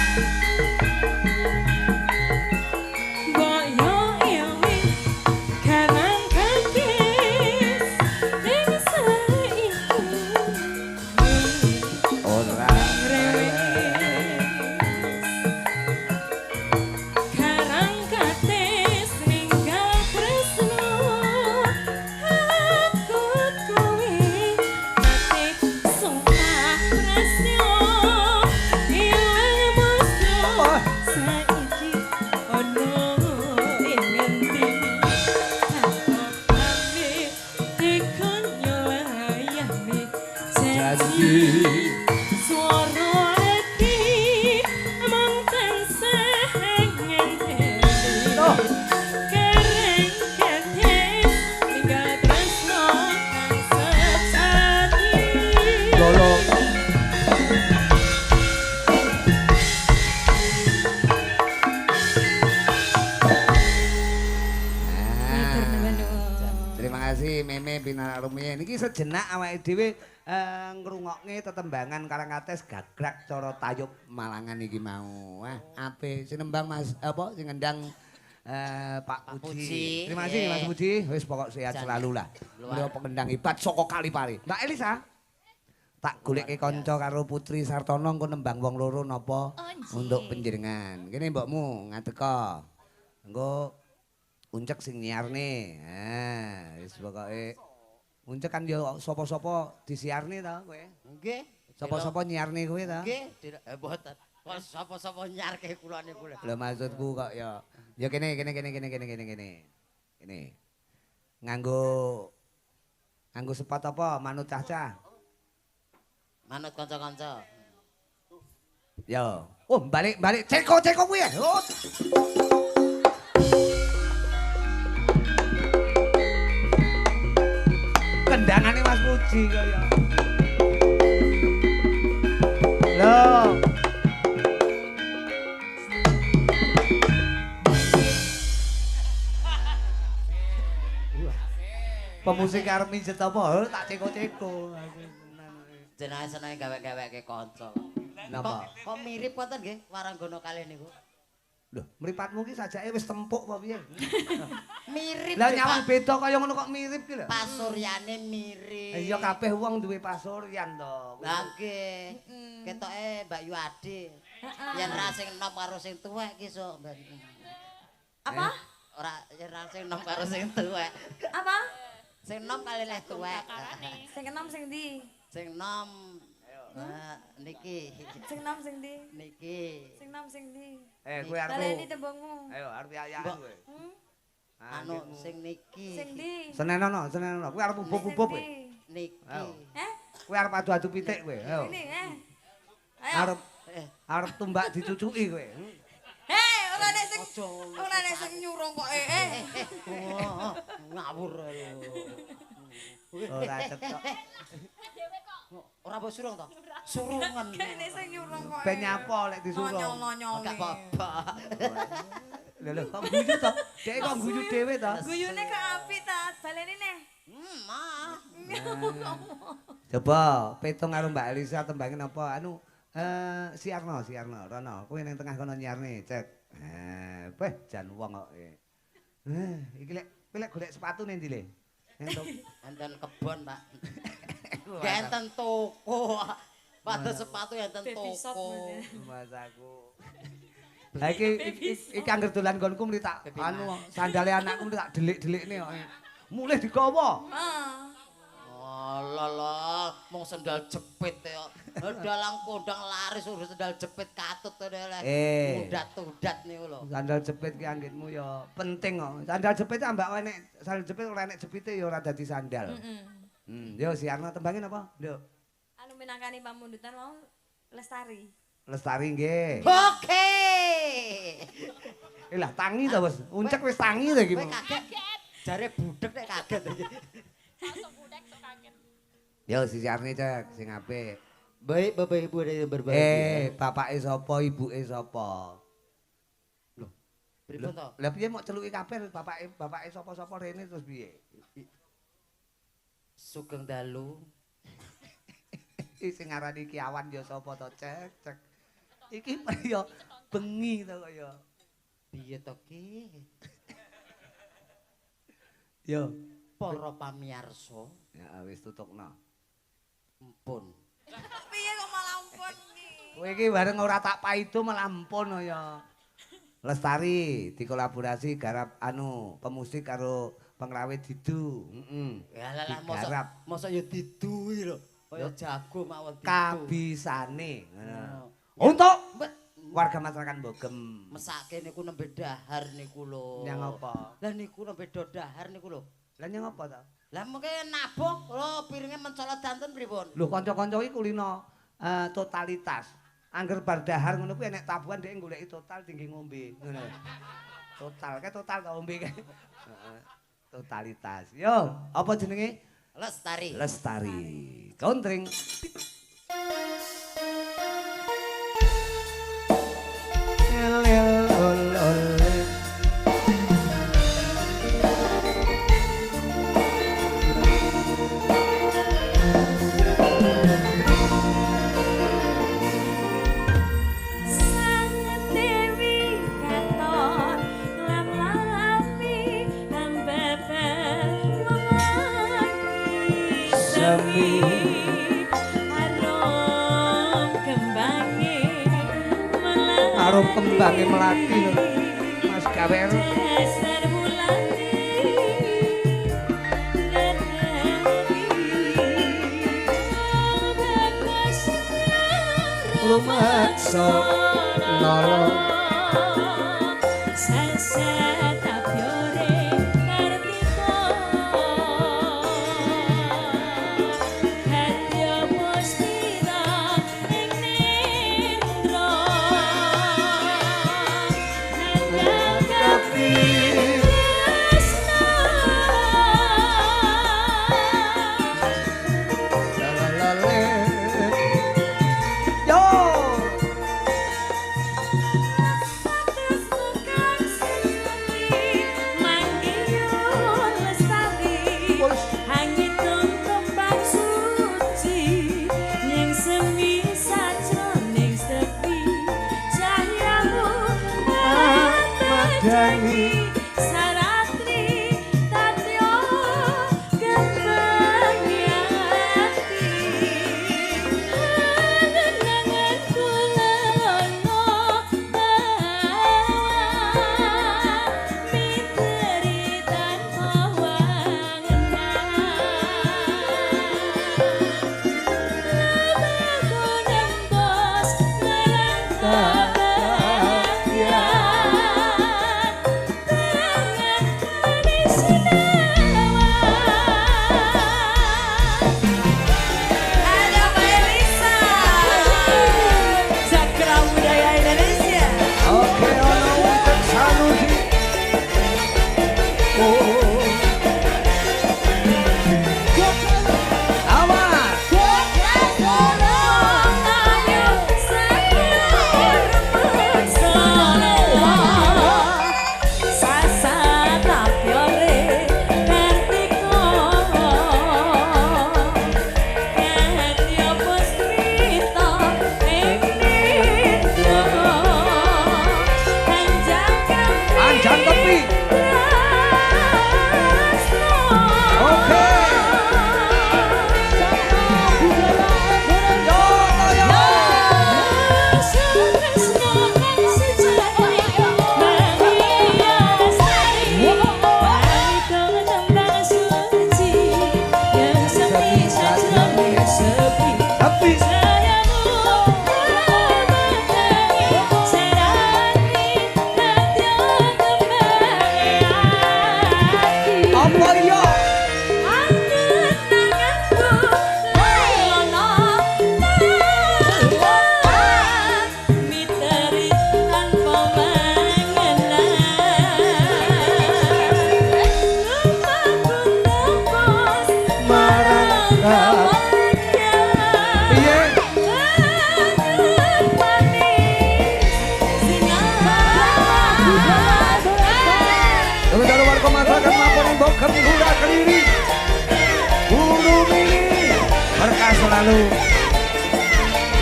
janji. Swara ati mung tansah ngenteni. Kereng ketes ninggal tresno kang sejati. Lolo. Terima kasih Meme Binarak Rumiyin. Iki sejenak awake dhewe ngrungokke tetembangan Karangkates gagrak cara tayub Malangan iki mau. Wah, ape sing nembang Mas apa sing ngendang Pak Puji. Terima kasih Mas Puji. Wis pokok sehat selalu lah. Beliau pengendang hebat saka Kalipare. Mbak Elisa, tak goleke kanca karo Putri Sartono engko nembang wong loro napa untuk panjenengan. Kene mbokmu ngadeka. Engko Uncek sing nyiarne. Ha, wis pokoke Uncek kan ya sapa-sapa disiarne ta kowe. Nggih. Sapa-sapa nyiarne kowe ta? Nggih, mboten. Kok sapa-sapa nyarke kula niku lho. Lho maksudku kok ya. Ya kene kene kene kene kene kene kene. Kene. Nganggo sepot apa manut cah-cah? Manut kanca-kanca. Yo. Oh, balik-balik ceko-ceko kuwi. Oh. Kendangane Mas Puji kaya. Lho. Pemusik arep minjet apa? Tak ceko-ceko. Jenenge senenge gawe-gaweke kanca. Napa? Kok mirip wonten nggih Waranggono kalih niku? Lho, mripatmu ki sajake wis tempuk apa piye? Mirip. Lah nyawang beda kaya ngono kok mirip ki lho. Pasuryane mirip. Iya kabeh wong duwe pasuryan to. Lah nggih. Ketoke Mbak Yu Ade. Yen ra sing enom karo sing tuwek ki sok. Apa? Ora yen ra sing enom karo sing tuwek. Apa? Sing enom kali leh tuwek. Sing enom sing ndi? Sing enom niki. Sing enom sing ndi? Niki. Sing enom sing ndi? Kowe arep baleni tembungmu. Ayo arep ayakan kowe. Anu sing niki. Sing ndi? Senenono, senenono. Kowe arep ubub-ubub kowe. Niki. Heh? Kowe arep adu-adu pitik kowe. Ayo. Ini, eh. Ayo. Arep tumbak dicucuki kowe. Hei, ora nek sing ora nek sing nyurung kok eh. Ngawur lho. Ora cetok. Ora mbok surung to? Surungan. Nek sing nyurung kok. Ben nyapa lek disurung. Nonyol-nonyol. Gak apa-apa. Lho lho kok guyu to? Dek kok guyu dhewe to? Guyune kok apik ta? Baleni neh. Mah. Coba petung karo Mbak Elisa tembangin apa? Anu Siarno, Siarno, rono. Kowe ning tengah kono nyiarne, cek. Beh jan wong kok. Iki lek kowe lek golek sepatu ning ndi le? Enten kebon, Pak. Gak enten toko. Pada sepatu enten toko. Mas aku. Lah iki iki angger dolan nggonku muni tak anu sandale anakku muni tak delik-delikne kok. Mulih digawa. Heeh. Alah lah, mung sendal jepit ya. Dalang kondang laris urus sendal jepit katut to lho. Udat-udat niku lho. Sandal jepit ki anggitmu ya penting kok. Sandal jepit ambak enek sandal jepit ora enek jepite ya ora dadi sandal. Heeh. Yo si Arno tembangin apa? Nduk. Anu minangkani pamundutan mau Lestari. Lestari nggih. Oke. Lah tangi to, Bos. Uncek wis tangi to iki. Kowe kaget. Jare budhek nek kaget iki. Langsung budhek sok kaget. Yo si Arne cek sing apik. Baik Bapak Ibu ada yang berbahagia. Bapake sapa, ibuke sapa? Lho, pripun to? Lah piye mok celuki kabeh bapake sapa-sapa rene terus piye? Sugeng dalu. Iki sing ngarani iki awan ya sapa to, cek cek. Iki ya bengi to kaya. Piye to ki? Yo, para pamirsa. Ya wis tutukno. Ampun. Piye kok malah ampun iki? Kowe iki bareng ora tak paido malah ampun ya. Lestari dikolaborasi garap anu pemusik karo pengrawit Didu. Heeh. Ya lah mosok ya Didu iki lho. Kaya jago mawon Didu. Kabisane ngono. Untuk warga masyarakat Bogem. Mesake niku nembe dahar niku lho. Nyang apa? Lah niku nembe do dahar niku lho. Lah nyang apa to? Lah mengke nabuh lho piringe mencolot danten pripun? Lho kanca-kanca iki kulino totalitas. Angger bar dahar ngono kuwi enek tabuhan dhek goleki total tinggi ngombe ngono. Total ke total to ngombe ke. Heeh. Totalitas. Yo, apa jenenge? Lestari. Lestari. Kontring. Arum kembange melati lho Mas Gawer. Lumaksa nala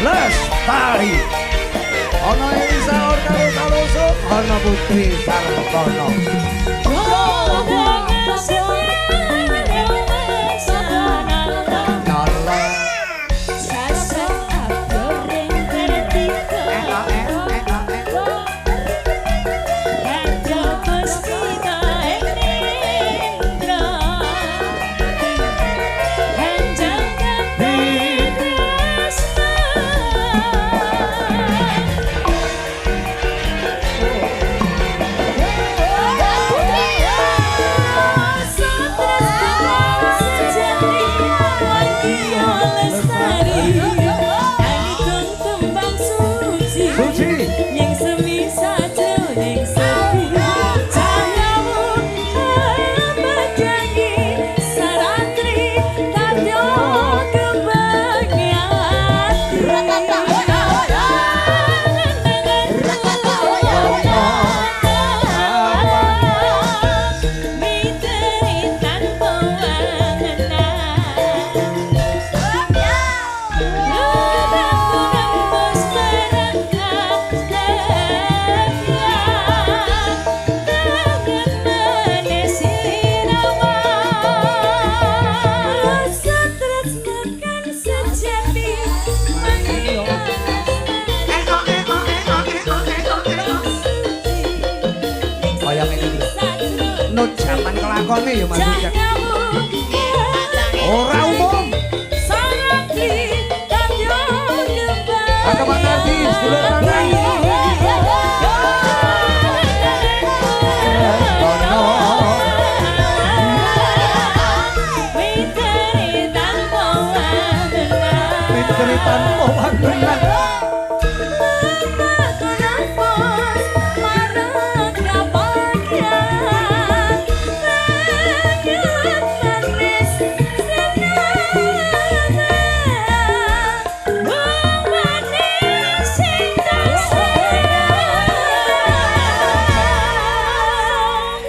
Lestari. Ana Elisa Orkalo Saloso, ana Putri Sartono. lakone ya Mas Ucek. Ora umum. Kakak Pak Nardi, sedulur lanang. Ono. Miteri tanpa wangenan.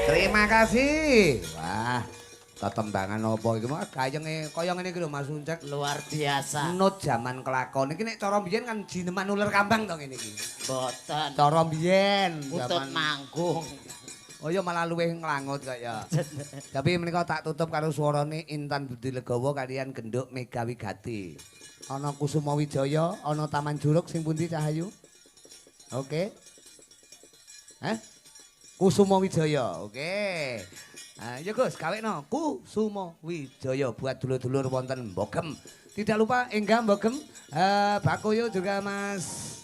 Terima kasih. Wah, tetembangan apa iki mah kayenge kaya ngene iki lho Mas Uncek. Luar biasa. Nut jaman kelakon iki nek cara mbiyen kan jineman uler kambang to ngene iki. Mboten. Cara mbiyen Utut manggung. Oh iya malah luwih nglangut kaya. Tapi menika tak tutup karo swarane Intan Budi Legowo kalian Genduk Mega Wigati. Ana Kusuma Wijaya, ana Taman Juruk sing pundi Cahayu? Oke. Hah? Kusuma Wijaya. Oke. Nah, ya Gus, gawekno Kusuma Wijaya buat dulur-dulur wonten Mbogem. Tidak lupa enggak Mbogem, Bakoyo juga Mas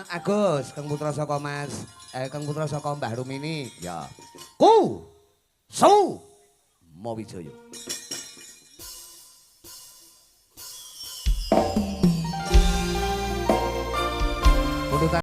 Agus, Kang Putra saka Mas, Kang Putra saka Mbah Rumini. Ya. Ku Su Mo Wijaya.